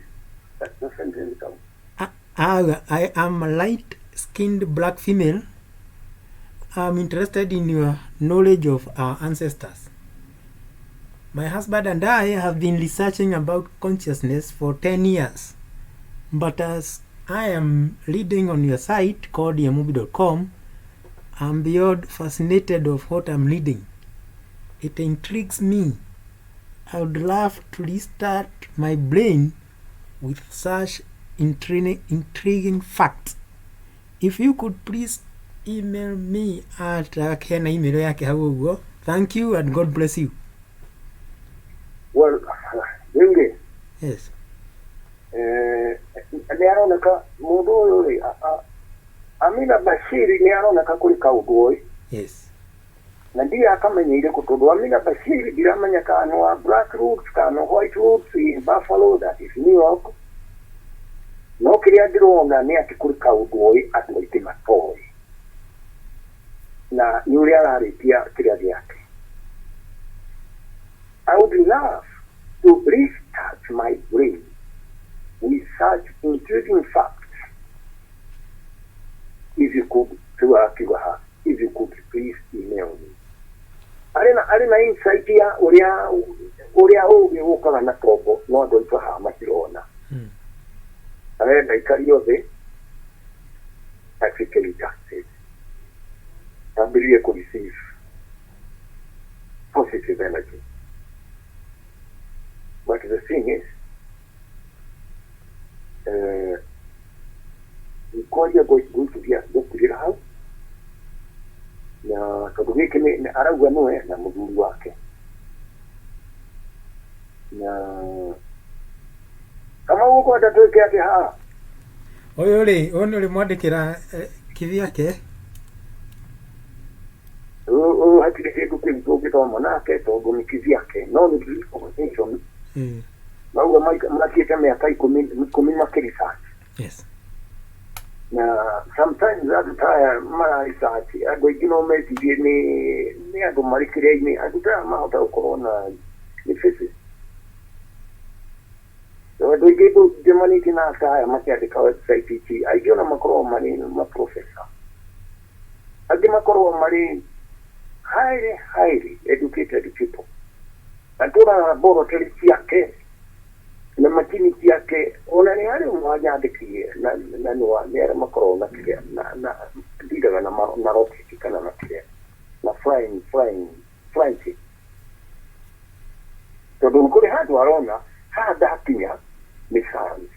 Speaker 2: That's sentence kau.
Speaker 1: I am a light-skinned black female. I'm interested in your knowledge of our ancestors. My husband and I have been researching about consciousness for 10 years. But as I am reading on your site called yamubi.com, I'm beyond fascinated of what I'm reading. It intrigues me. I would love to restart my brain with such intriguing facts. If you could please email me at," hena email yake hau ũguo. "Thank you and God bless you."
Speaker 2: Well, rĩu rĩ,
Speaker 1: Yes.
Speaker 2: Nĩ aroneka mũndũ ũyũ rĩ, Amina Bashiri, nĩ aroneka kũrĩ kaũndũ oĩ. Na ndiĩ akamenyeire kũ, tondũ Amina Bashiri ndiramenya kana nĩ wa black roots kana nĩ white roots in Buffalo, that is New York. No kĩrĩa ndĩrona nĩ atĩ kũrĩ kaũndũ oĩ andũ aingĩ matoĩ, na nĩ ũrĩa ararĩkia kĩrĩa gĩake, "I would love to restart my brain with such intriguing facts. If you could," rĩu akiuga ha, "if you could please email me." Arĩ na insight ya ũrĩa ũgĩ ũkaga na tombo, no andũ aitũ haha matirona. Arenda ikario thĩ atuĩke inducted, ambĩrĩrie kũ receive positive energy. thing is, kwaria ngwĩciria ngũtigĩra hau, na tondũ gĩkĩ nĩ arauga nĩwe na mũthuri wake, na kama ũkwenda twĩke atĩ haha.
Speaker 1: Ũyũ rĩ, ũyũ nĩ ũrĩmwandĩkĩra kivyake.
Speaker 2: Ũyũ hatirĩ kĩndũ kĩu tũngĩthoma nake tondũ nĩ kivyake, no nĩ conversation. Mauga makĩte mĩaka 10 makĩresearch.
Speaker 1: Yes.
Speaker 2: Na sometimes andũ ta aya mara research, andũ aingĩ no mecirie nĩ andũ marĩ kĩrĩa-inĩ, andũ ta aya mahota gũkorwo na nĩ faces. Andũ aingĩ njemanĩtie na ta aya makĩandĩka website ici, aingĩ ona makoragwo marĩ maprofessor, angĩ makoragwo marĩ highly highly educated people. Na tũra laboratory ciake na macini ciake, ona nĩ harĩ ũmwe wanyandĩkĩire na nĩ arĩa makoragwo na kĩrĩa na ndiraga na rocket kana na kĩrĩa na flying flying flying ship, tondũ kũrĩ handũ arona haha ndakinya nĩ science,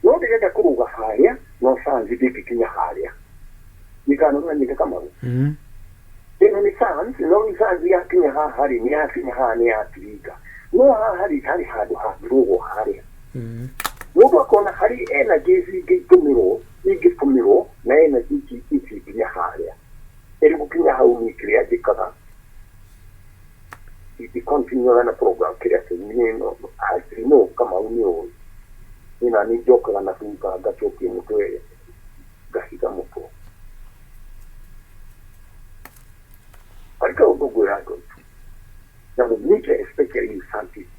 Speaker 2: no ndĩrenda kũrũga harĩa, no science ndĩngĩkinya harĩa. Nikana ũranyita Kamau? Ĩno nĩ science, no nĩ science yakinya haha rĩ, nĩ yakinya haha, nĩ yatiringa, no haha rĩ harĩ handũ hangĩrũgwo harĩa. Mũndũ akona harĩ energies ingĩtũmĩrwo na energy ici ici nginya harĩa ĩrĩ gũkinya hau, niĩ kĩrĩa njĩkaga continue na program kĩrĩa kĩu niĩ no as you know, Kamau, nĩ ũĩ niĩ na nĩ njokaga na thutha ngacokia mũtwe ngahiga mũtwe harĩ kaũndũ ngwĩra andũ aitũ na mũnyite, especially you scientists,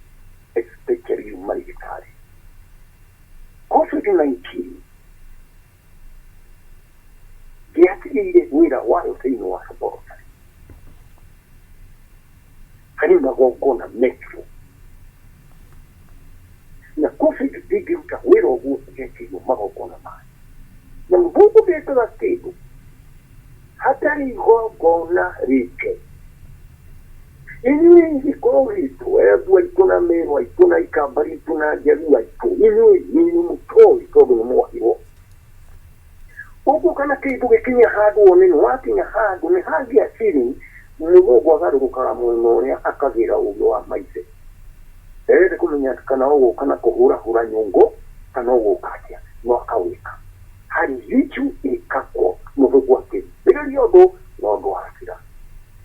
Speaker 2: especially you marigitari. COVID-19 ndĩatigĩire wĩra wayo thĩinĩ wa laboratory harĩ magongona mekirwo, na COVID ndĩngĩruta wĩra ũguo ĩtekĩirwo magongona mayo, na mũthũngũ ndekaga kĩndũ hatarĩ igongona rĩke. Inyuĩ gĩkorwo gitũ, Embu aitũ na Meru aitũ na Ikamba ritũ na Njaruo aitũ, inyuĩ inyuĩ mũtoĩ tondũ nĩ mwahirwo ũguo, kana kĩndũ gĩkinye handũ wone nĩ wakinya handũ nĩ hangĩa ceiling, mũthũngũ agarũrũkaga mwena ũrĩa akagĩra ũgĩ wa maithe erete kũmenya kana ũgũka na kũhũrahũra nyũngũ kana ũgũka atĩa, no akawĩka harĩ richu ĩkakwo mũthũngũ akĩambĩrĩria ũndũ na ũndũ wathira.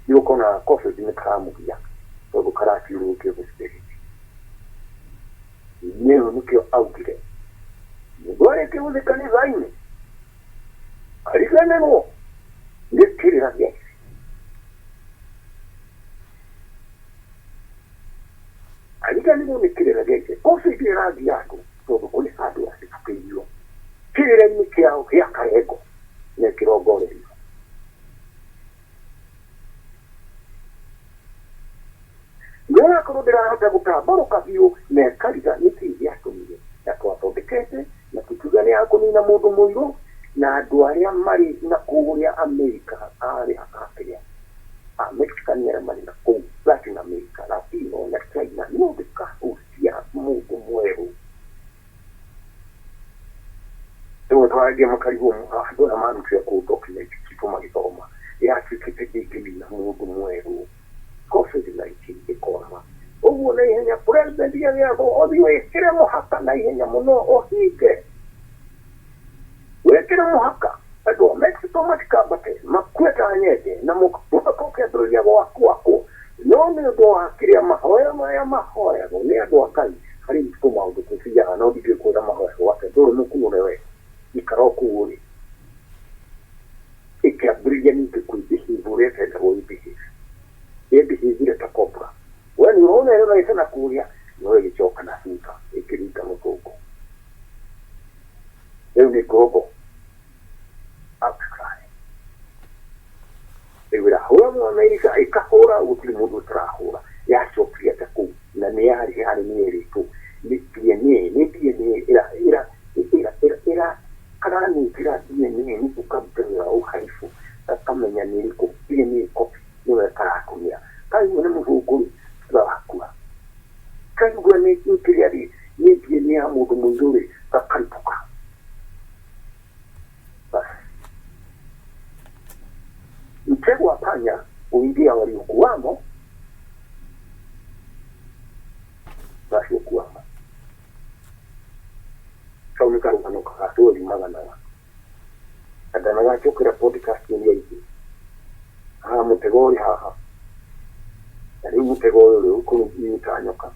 Speaker 2: Nĩ ũkona COVID nĩ karamũgia tondũ karatiũrũrũkio the spirit nĩyo, nĩkĩo augire mũndũ arĩkia gũthiĩ kanitha-inĩ ariganĩrwo nĩ kĩrĩra gĩake. Ariganĩrwo nĩ kĩrĩra gĩake. COVID ĩrathiĩ andũ tondũ kũrĩ handũ yahĩtũkĩirio kĩrĩra-inĩ kĩao gĩa karengo na kĩrongorerio. No akorwo ndĩrahota gũtambarũka biũ na ĩkariga nĩkĩĩ gĩatũmire na twathondekete na tũkiuga nĩ ya kũnina mũndũ mũirũ na andũ arĩa marĩ na kũrĩa Amerika, arĩa akĩrĩa a Mexican, arĩa marĩ na kũu Latin America, Latino na China, no ndĩkahutia mũndũ mwerũ. Rĩmwe twarangia makarigwo andũ aya marutire kũu document citũ magĩthoma yatuĩkĩte ndĩngĩnina mũndũ mwerũ. COVID-19 ĩkoraga ũguo na ihenya. President agĩathwo ũthiĩ wĩkĩre mũhaka na ihenya mũno, ũhinge wĩkĩre mũhaka andũ a Mexico matikambate makue ta nyende na mũhaka ũkĩambĩrĩria gwakwo, no nĩ ũndũ wa kĩrĩa mahoya maya mahoyagwo nĩ andũ a Ngai harĩ tũ maũndũ tũthiaga, no ndingĩkwĩra mahoyagwo atĩa, ndũrĩ mũkunũre we ikara o kũu ũrĩ. Ĩkĩambĩrĩria ningĩ kwĩbehave ũrĩa ĩtendagwo ĩbehave, ĩbehave ta cobra we nĩ ũrona ĩrorete na kũrĩa, no ĩgĩcoka na thutha ĩkĩringa mũthũngũ. Rĩu nĩ global outcry, rĩu ĩrahũra mũno Amerika, ĩkahũra gũtirĩ mũndũ ũtarahũra, yacokirie ta kũu na nĩ yarĩ yarĩ nĩ ĩrĩtũ nĩ DNA, nĩ DNA ĩra ĩra ĩra ĩra ĩra karaningĩra DNA nĩ gũkaruta wĩra wa ũharibu, gakamenya nĩ ĩrĩkũ DNA copy nĩwe karatũmĩra. Kaigua nĩ mũthũngũ rĩ, tiga wakua. Kaigua nĩ kĩrĩa rĩ, nĩ ya mũndũ mũirũ rĩ gakaribũka. Basi mtego wa panya huingia waliokuwamo na wasiokuwamo. Kau nĩ karũgano gagatũri maganaga na ndanagacokera podcast iria ingĩ. Haha mũtego ũrĩ haha, na rĩu mũtego ũyũ rĩ ũkũnyita nyoka,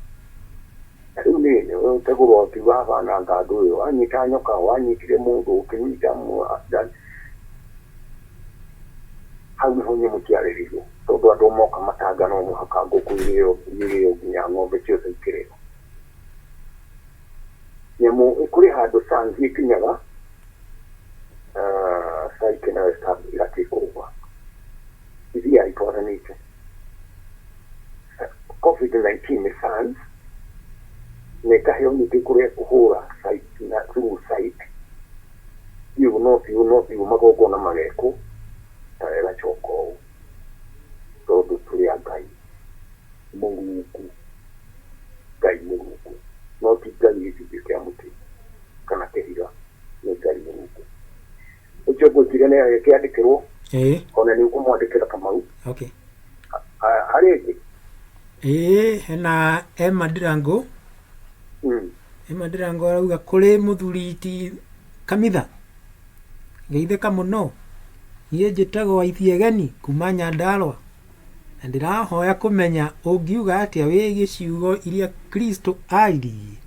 Speaker 2: na rĩu nĩ mũtego waku wabananga andũ ũyũ, wanyita nyoka, wanyitire mũndũ, ũkĩnyita hau nĩho nyamũ ciarĩrĩirwo tondũ andũ moka matanga no mũhaka ngũkũ irĩo irĩo nginya ng'ombe ciothe ikĩrĩo. Nyamũ kũrĩ handũ sangi ĩkinyaga saike nayo ĩgatuĩka ũgwa ithiaga itwaranĩte. COVID-19 nĩ SARS na ĩkaheo ningĩ kũrĩa kũhũra site na through site biũ no biũ no biũ magongona magekwo na ĩgacoka ũũ tondũ tũrĩ a Ngai Mũrungu, Ngai Mũrungu no ti Ngai gĩcunjĩ kĩa mũtĩ kana kĩhiga, nĩ Ngai Mũrungu. Ũcio ngwĩkire nĩ agĩkĩandĩkĩrwo ona nĩ ũkũmwandĩkĩra Kamau.
Speaker 1: Okay.
Speaker 2: Harĩ ĩngĩ?
Speaker 1: Ĩĩ, hena Emma Ndirango. Emma Ndirango arauga kũrĩ mũthuri ti Kamitha geithĩka mũno, niĩ njĩtagwo Waithiegeni kuma Nyandarũa na ndĩrahoya kũmenya ũngiuga atĩa wĩgiĩ ciugo iria Kristo aririe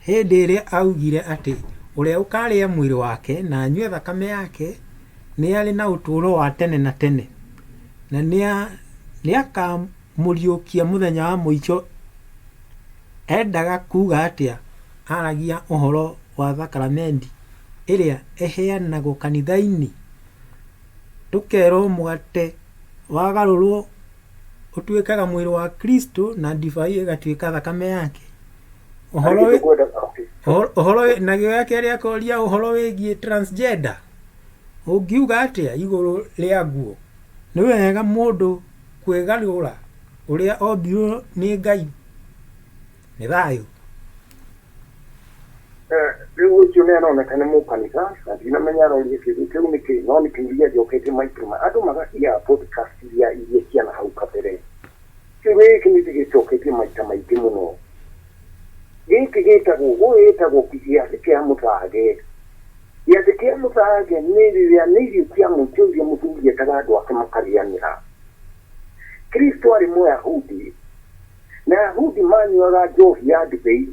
Speaker 1: hĩndĩ ĩrĩa augire atĩ ũrĩa ũkarĩa mwĩrĩ wake na anyue thakame yake nĩ arĩ na ũtũũro wa tene na tene na nĩakamũriũkia mũthenya wa mũico. Endaga kuga atĩa aragia ũhoro wa thakaramenti ĩrĩa ĩheanagwo kanitha-inĩ tũkerwo mũgate wagarũrwo ũtuĩkaga mwĩrĩ wa Kristo na ndibei ĩgatuĩka thakame yake. Ũhoro na gĩo kerĩ akoria ũhoro wĩgiĩ transgender ũngiuga atĩa igũrũ rĩa nguo? Nĩ wega mũndũ kwĩgarũra ũrĩa ombirwo nĩ Ngai. Nĩ thayũ.
Speaker 2: Rĩu ũcio nĩ aroneka nĩ mũkanitha na ndinamenya aroria kĩũria kĩu nĩkĩ, no nĩ kĩũria njoketie maita ma andũ magatiga podcast iria ciana hau kabere. Kĩu gĩkĩ nĩ gĩcoketie maita maingĩ mũno. Gĩkĩ gĩtagwo ũyũ gĩtagwo gĩathĩ kĩa mũthage. Gĩathĩ kĩa mũthage nĩ rĩrĩa nĩ irio cia mũico iria mũthuri etaga andũ ake makarĩanĩra. Kristo arĩ Mũyahudi na Ayahudi manyuaga njohi ya ndibei.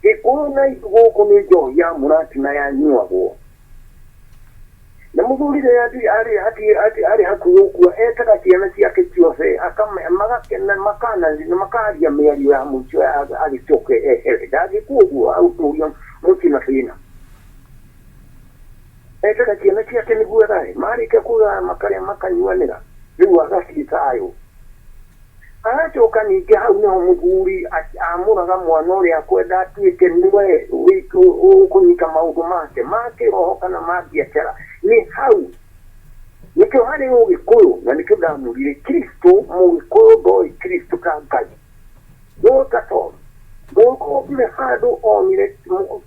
Speaker 2: Gĩkũyũ na ithuĩ gũkũ nĩ njohi ya mũratina yanyuagwo. Na mũthuri rĩrĩa arĩ hakuhĩ gũkua etaga ciana ciake ciothe magakena makaria mĩario ya mũico agĩcoke ehere. Ndangĩkua ũguo agũtũria mũciĩ na thĩna. Etaga ciana ciake nĩguo agae marĩkia kũgaya makarĩa makanyuanĩra rĩu agathiĩ thayũ. Aracoka ningĩ hau nĩho mũthuri amũraga mwana ũrĩa akwenda atuĩke nĩwe ũkũnyita maũndũ make ma kĩroho kana ma biacara. Nĩ hau nĩkĩo harĩ ũgĩkũyũ na nĩkĩo ndamũrire Kristo. Mũgĩkũyũ ndoĩ Kristo ta Ngai no ta tondũ mũgĩkũyũ ndũrĩ handũ onire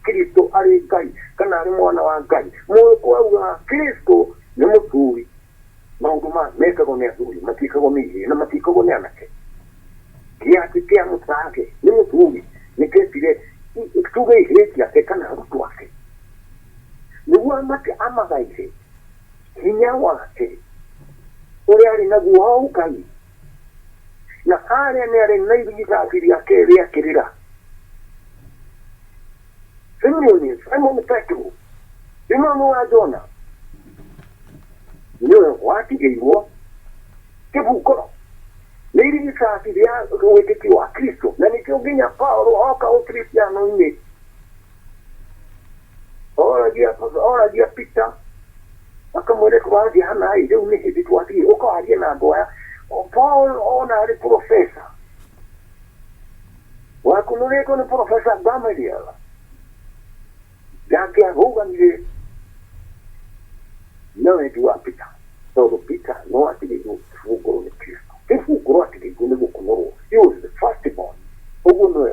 Speaker 2: Kristo arĩ Ngai kana arĩ mwana wa Ngai. Mũgĩkũyũ augaga Kristo nĩ mũthuri. Maũndũ ma mekagwo nĩ athuri matiĩkagwo nĩ ihĩĩ na matiĩkagwo nĩ anake. Gĩathĩ kĩa mũthage nĩ mũthuri nĩkĩetire tuge ihĩĩ ciake kana arutwo ake nĩguo amagaire hinya wake ũrĩa arĩ naguo wa ũngai na harĩa nĩ arĩ na irigithathi rĩake rĩa kĩrĩra. Simoni, Simon Petro, Simoni wa Jona nĩwe watigĩirwo kĩbungũro nĩ irigithathi rĩa wĩtĩkio wa Kristo na nĩkĩo nginya Paulo oka ũkristiano-inĩ oragia Peter akamwĩra tũrathiĩ hana ĩ rĩu nĩ hĩndĩ twathiĩ ũkawarie na andũ aya. Paul ona arĩ professor wakunũrĩtwo nĩ Professor Gamaliel ndangĩarũgamire na wendi wa Peter tondũ Peter no atigĩirwo kĩbungũro nĩ Kristo. Kĩbungũro atigĩirwo nĩ gũkunũrwo. He was the first born. Ũguo nĩwe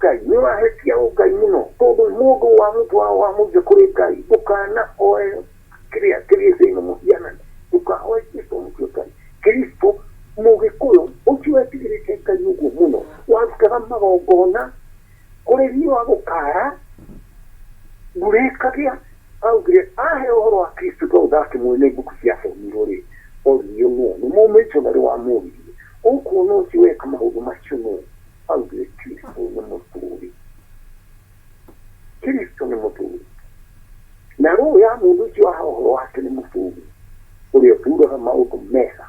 Speaker 2: Ngai nĩ ũrahetia ũngai mũno tondũ mũndũ wa mũtwaro wa mũthia kũrĩ Ngai ndũkanahoe kĩrĩa kĩrĩ thĩinĩ mũhianano ndũkahoe Kristo mũtue Ngai. Kristo mũgĩkũyũ ũcio wetigĩrĩte Ngai ũguo mũno warutaga magongona kũrĩ riũa gũkara mbura ĩkagĩa augire ahe ũhoro wa Kristo tondũ ndakĩmũĩ nĩ mbuku ciathomirwo rĩ oririo nũ nĩ mũmĩconarĩ wamũririe ũkuona ũcio weka maũndũ macio nũ augire Kristo nĩ mũtũũri. Kristo nĩ mũtũũri na roho ya mũndũ ũcio aha ũhoro wake nĩ mũtũũri ũrĩa ũturaga maũndũ mega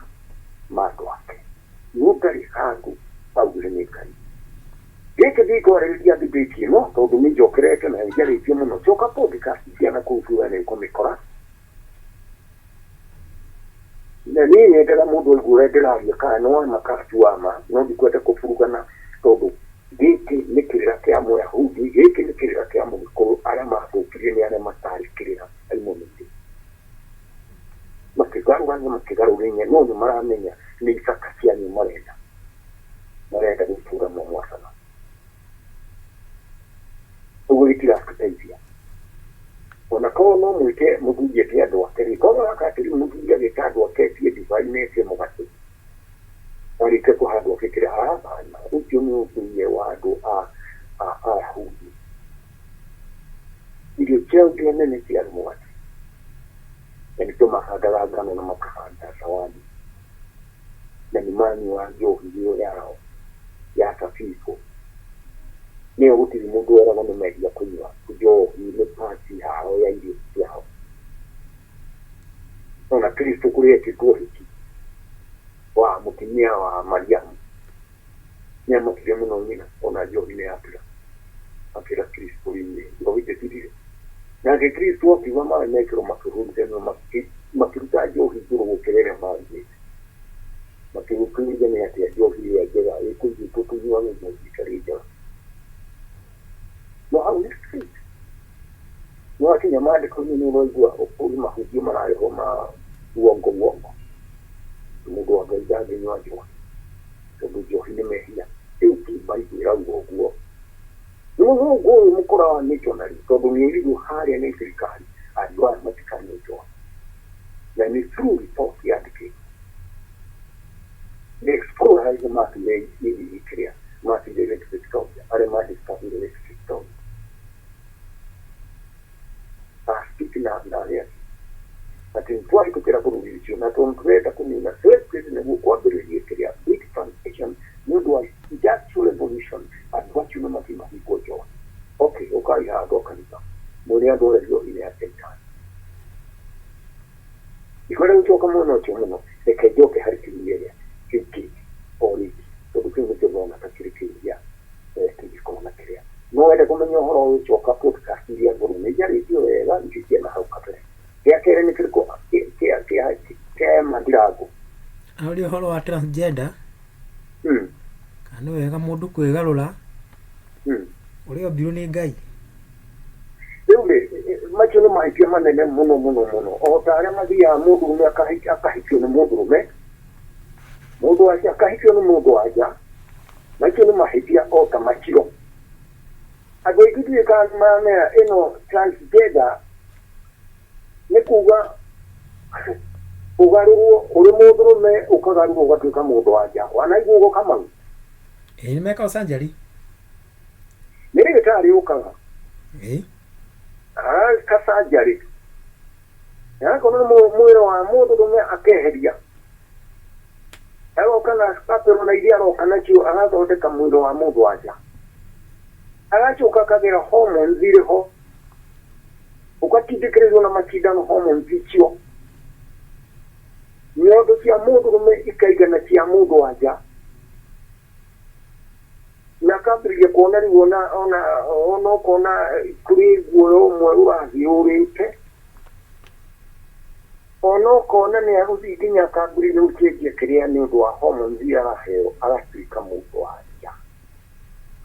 Speaker 2: ma andũ ake no ndarĩ handũ augire nĩ Ngai. Gĩkĩ ndikwarĩrĩria debate ĩno tondũ nĩ njokerete na njarĩtie mũno. Coka podcast cia na kũu thutha nĩ ũkũmĩkora. Na niĩ nyendaga mũndũ aigue ũrĩa ndĩraria kana nĩ wa ma kana ti wa ma, no ndikwenda kũburugana tondũ gĩkĩ nĩ kĩrĩra kĩa Mũyahudi, gĩkĩ nĩ kĩrĩra kĩa Mũgĩkũyũ, arĩa mathũkirie nĩ arĩa matarĩ kĩrĩra aimoneire. Makĩgarũrania makĩgarũrania no nĩ maramenya nĩ icaka cianyu marenda. Marenda gũtura mwacana. Ũguo gĩtiratũteithia. Ona korwo no mwĩte mũthuri ete andũ ake rĩ, korwo gaka atĩrĩ mũthuri agĩta andũ ake etie ndibai na etie mũgate arĩkia kũhe andũ ake kĩrĩa hapana, ũcio nĩ ũndũire wa andũ a Ayahudi. Irio ciao iria nene ciarĩ mũgate na nĩkĩo mahandaga ngano na makahanda zawadi na nĩ manyuaga njohi ĩyo yao ya thabibũ. Nĩyo gũtirĩ mũndũ weragwo nĩ mehia kũnyua njohi nĩ part yao ya irio ciao. Ona Kristo kũrĩa etĩtwo ũhiki wa mũtumia wa Mariamu nĩ amakire mũno nyina ona njohi nĩ yakira akĩra Kristo rĩu njohi ndĩthirire. Nake Kristo akiuga maĩ mekĩrwo makĩhurutania makĩruta njohi njũrũ gũkĩra ĩrĩa marugĩte. Makĩũria nĩ atĩa njohi ĩrĩa njega ĩkũigĩtwo tũnyuage njohi ĩtarĩ njega. No hau nĩ straight. No akinya maandĩko-inĩ nĩ ũraigua kũrĩ mahunjio mararehwo ma uongo uongo. Mũndũ wa Ngai ndangĩnyua njohi tondũ njohi nĩ mehia. Rĩu ti Bible ĩrauga ũguo. Nĩ mũthũngũ ũyũ mũkora wa missionary tondũ nĩ erirwo harĩa nĩ thirikari andũ aya matikanyue njohi. Na nĩ true report yandĩkĩtwo. Nĩ explorers makinyire kĩrĩa makinyire Lake Victoria arĩa ma discover Lake Victoria. Speak na arĩa angĩ atĩ nĩtwahĩtũkĩra bũrũri ũcio na tondũ tũrenda kũnina slave trade nĩguo kwambĩrĩrie kĩrĩa big plantation nĩ ũndũ wa industrial revolution andũ acio nĩ mathiĩ mahingwo njohi. Okay, ũkai haha andũ a kanitha mwĩre andũ othe njohi nĩ ya Satan. Ndikwenda gũcoka mwena ũcio mũno, reke njoke harĩ kĩũria kĩu kĩngĩ o rĩngĩ tondũ kĩu nĩkĩo ndona ta kĩrĩ kĩũria kĩngĩkorwo na kĩrĩa. No wende kũmenya ũhoro ũyũ coka podcast iria ngũrũ nĩ njarĩtie wega icio cia na hau kabere. Gĩa kerĩ nĩ kĩrĩkũ kĩa Emma Ndirango?
Speaker 1: Aũria ũhoro wa transgender kana nĩ wega mũndũ kwĩgarũra ũrĩa ombirwo nĩ Ngai.
Speaker 2: Rĩu rĩ macio nĩ mahĩtia manene mũno mũno mũno o ta arĩa mathiaga mũndũrũme akahikio nĩ mũndũrũme mũndũ wa akahikio nĩ mũndũ wa nja macio nĩ mahĩtia o ta macio. Andũ aingĩ ndiũĩ kana nĩ maramenya ĩno transgender nĩ kuga ũgarũrwo ũrĩ mũndũrũme ũkagarũrwo ũgatuĩka mũndũ wa nja. Wanaigua ũguo Kamau?
Speaker 1: Ĩĩ nĩ mekaga surgery.
Speaker 2: Nĩ ndagĩtarĩ ũkaga
Speaker 1: Ĩĩ.
Speaker 2: Ageka surgery akorwo nĩ mwĩrĩ wa mũndũrũme akeheria agoka na kapero na iria aroka nacio agathondeka mwĩrĩ wa mũndũ wa nja agacoka akagĩra hormones irĩ ho ũgatindĩkĩrĩrio na macindano hormones icio nyondo cia mũndũrũme ikaigana cia mũndũ wa nja na akambĩrĩria kuona rĩu ona ũkona kũrĩ guoya ũmwe ũrathiĩ ũrĩte ona ũkona nĩ agũthiĩ nginya akambĩrĩria gũcenjia kĩrĩa nĩ ũndũ wa hormones iria araheo agatuĩka mũndũ wa nja.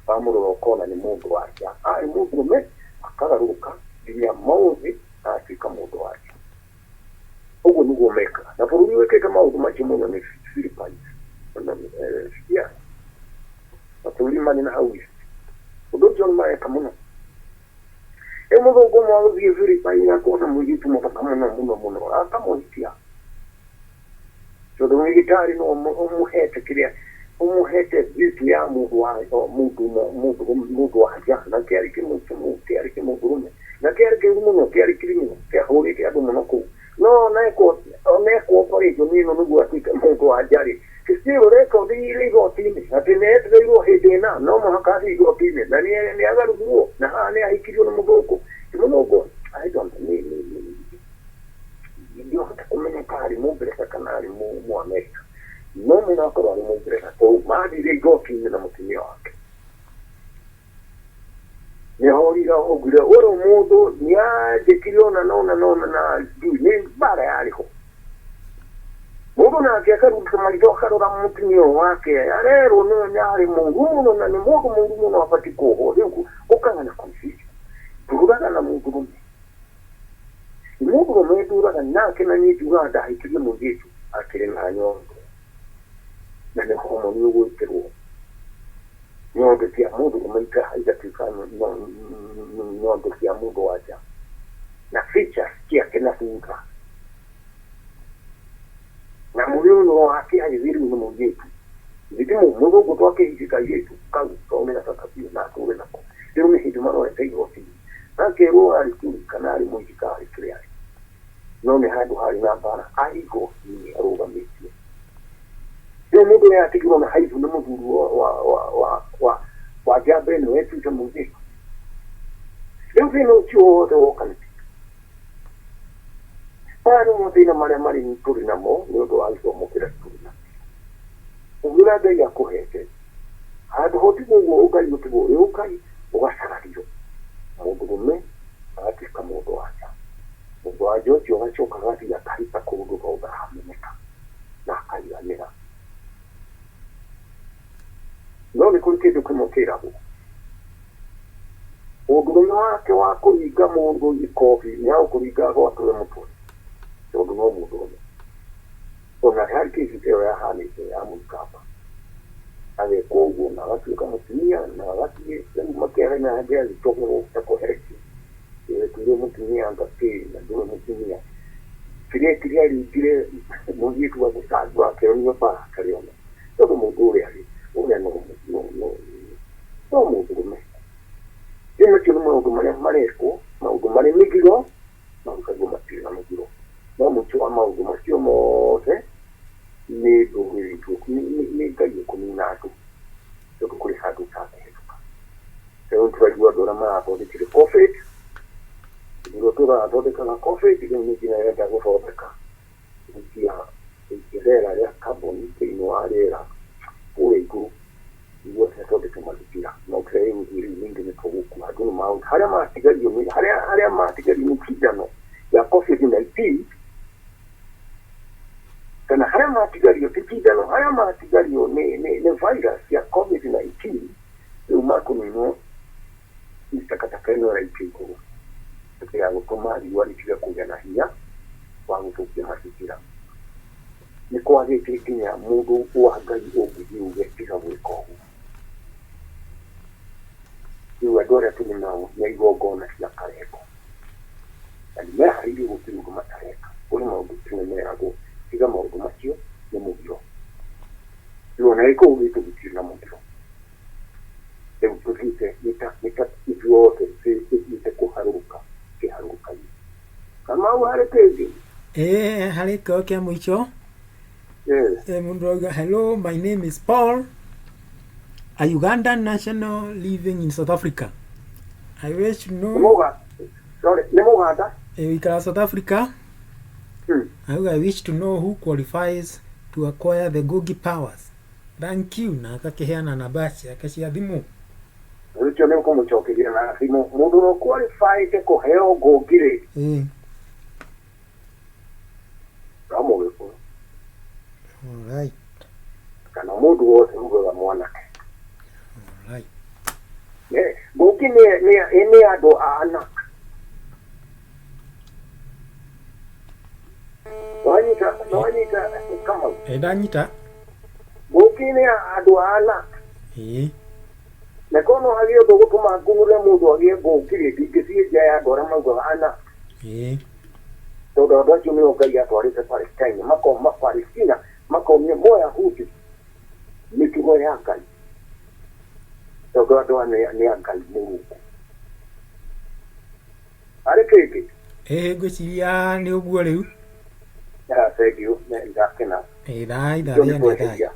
Speaker 2: Wamũrora ũkona nĩ mũndũ wa nja arĩ mũndũrũme akagarũrũka nginya maũthĩ agatuĩka mũndũ wa nja. Ũguo nĩguo mekaga na bũrũri wĩkĩte maũndũ macio mũno nĩ Philippines. Yeah. Mabũrũri marĩ na hau East. Ũndũ ũcio nĩ mareka mũno. Rĩu mũthũngũ ũmwe agũthiĩ Philippines akona mũirĩtu mũthaka mũno mũno mũno akamũhikia. Tondũ gĩtarĩ no ũmũhete kĩrĩa ũmũhete beauty ya mũndũ wa mũndũ mũndũ mũndũ wa nja na kĩarĩ kĩarĩ kĩmũndũrũme na kĩarĩ kĩũru mũno kĩarĩ criminal kĩahũrĩte andũ mũno kũu no onekwo operation ĩno nĩguo atuĩke mũndũ wa nja rĩ still record irĩ igoti-inĩ atĩ nĩ etereirwo hĩndĩ ĩna no mũhaka athiĩ igoti-inĩ na nĩ agarũrirwo na haha nĩ ahikirio nĩ mũthũngũ. Ti mũthũngũ, I don't ndingĩhota kũmenya ka arĩ mũngeretha kana arĩ mũamerika, no mũno akorwo arĩ mũngeretha tondũ mathire igoti-inĩ na mũtumia wake nĩhorire augire ũyũ mũndũ nĩanjĩkire ũna na ũna na ũna na ndiũĩ nĩ mbara yarĩ ho. Mũndũ nake akaruta maitho akarora mũtumia ũyũ wake arerwo nĩwe nĩ arĩ mũru mũno na nĩ mũndũ mũru mũno abatiĩ kuohwo. Rĩu gũkaga na confusion. Ndũraga na mũndũrũme, nĩ mũndũrũme ndũraga nake na niĩ njugaga ndahikirie mũirĩtu akĩrĩ na nyondo na nĩ homoni ũgwĩkĩrwo nyondo cia mũndũrũme igatuĩka nyondo cia mũndũ wa nja na features ciake na thutha na mũrĩũno wake agĩthiĩ rĩu nĩ mũirĩtu githĩ mũthũngũ twakĩhikie kairĩtu kau tondũ nĩ gathaka biũ na atũre nako. Rĩu nĩ hĩndĩ marorete igoti-inĩ akerwo arĩ kĩu kana arĩ mũici kana arĩ kĩrĩa arĩ, no nĩ handũ harĩ na mbara arĩ igoti-inĩ arũgamĩtio. Rĩu mũndũ ũrĩa atigirwo na haibu nĩ mũthuri wa njamba ĩno etuĩte mũirĩtu. Rĩu thĩna ũcio wothe woka nĩkĩ? Maya nĩ mathĩna marĩa marĩ tũrĩ namo nĩ ũndũ wa gĩthomo kĩrĩa tũrĩ nakĩo. Ũngĩũra Ngai akũhete handũ ho tigwo ũguo ũngai ũtigwo wĩ ũngai ũgacarario mũndũrũme agatuĩka mũndũ wa nja. Mũndũ wa nja ũcio agacoka agathiĩ akahika kũndũ no ndaramenyeka na akaiganĩra. No nĩ kũrĩ kĩndũ kĩmwe kĩragwo mũndũrũme wake wa kũringa mũndũ ikobi nĩ agũkũringa agwatũre mũtwe tondũ no mũndũrũme. Ona harĩ kĩsi ĩyo yahanĩte ya mũikamba agekwo ũguo na agatuĩka mũtumia na agathiĩ rĩu makĩaria hangĩ agĩtũmwo ekũherekia wetuire mũtumia anga kĩ na ndũrĩ mũtumia kĩrĩa kĩrĩa aringire mũirĩtu wa gũcangwo akĩonio bara akarĩona tondũ mũndũ ũrĩa rĩ ũrĩa no no no no mũndũrũme. Rĩu macio nĩ maũndũ marĩa marekwo, maũndũ marĩ mĩgiro na ũkaigua matirĩ na mũgiro, no mũico wa maũndũ macio mothe nĩ ndũrĩrĩ nĩ Ngai ũkũnina andũ tondũ kũrĩ handũ ũtangĩhĩtũka. Rĩu tũraigua andũ arĩa marathondekire COVID, nĩguo tũrathondekaga COVID, rĩu ningĩ ĩrenda gũthondeka gũikia rĩera rĩa carbon thĩinĩ wa rĩera kũrĩa igũrũ nĩguo ĩthondeke mazingira no kĩrĩa gĩgũthiĩ rĩu ningĩ nĩ tũgũkua andũ nĩ harĩa matigario nĩ harĩa matigario nĩ cindano ya COVID-19 kana harĩa matigario ti cindano harĩa matigario nĩ virus ya COVID-19 rĩu makũninwo nĩ takataka ĩno ĩraikio igũrũ ya gũtũma riũa rĩtige kũgĩa na hinya wa gũthũkia mazingira. Nĩ kwagĩte nginya mũndũ wa Ngai ũngĩthiĩ uge tiga gwĩka ũguo. Rĩu andũ arĩa tũrĩ nao nĩ igongona cia karengo na nĩ meharĩirie gũtirĩ ũndũ matareka. Kũrĩ maũndũ tene meragwo tiga maũndũ macio nĩ mũgiro. Rĩu ona gĩkũyũ gitũ gĩtirĩ na mũgiro. Rĩu tũthiĩte nĩ ta ithuothe tũthiĩte kũharũrũka kĩharũrũka-inĩ. Kamau harĩ kĩngĩ?
Speaker 1: Ĩĩ harĩ kĩo kĩa mũico. Mũndũ auga, "Hello, my name is Paul, a Ugandan national living in South Africa. I wish to know."
Speaker 2: Sorry, nĩ Mũganda?
Speaker 1: Wĩikara South Africa. Auga, "I wish to know who qualifies to acquire the Ngugi powers. Thank you." Na akakĩheana namba ciake cia thimũ.
Speaker 2: Ũcio nĩ ũkũmũcokeria na thimũ. Mũndũ ũrĩa qualified kũheo Ngugi rĩ, no Mũgĩkũyũ.
Speaker 1: All right.
Speaker 2: Kana mũndũ wothe ugaga mwanake.
Speaker 1: All right.
Speaker 2: Ngugi nĩ andũ a Anak. Nĩwanyita Kamau?
Speaker 1: Ĩ, ndanyita.
Speaker 2: Ngugi nĩ andũ a Anak. Na korwo no hagĩe ũndũ ũgũtũma ngunũre mũndũ agĩe ngũkirĩ, ndingĩthiĩ nja ya andũ arĩa maugaga ana. Tondũ andũ acio nĩo Ngai atwarĩte Palestine, makoma Palestina, makomia Mũyahudi mĩtugo ya Ngai, tondũ andũ aya nĩ a Ngai Mũrungu. Harĩ kĩngĩ?
Speaker 1: Ĩĩ, ngwĩciria nĩ ũguo rĩu.
Speaker 2: Thengiũ, ndakena.
Speaker 1: Ĩĩ, thaa
Speaker 2: Icio nĩ
Speaker 1: ithaa rĩa nĩ thaa.
Speaker 2: kweheria.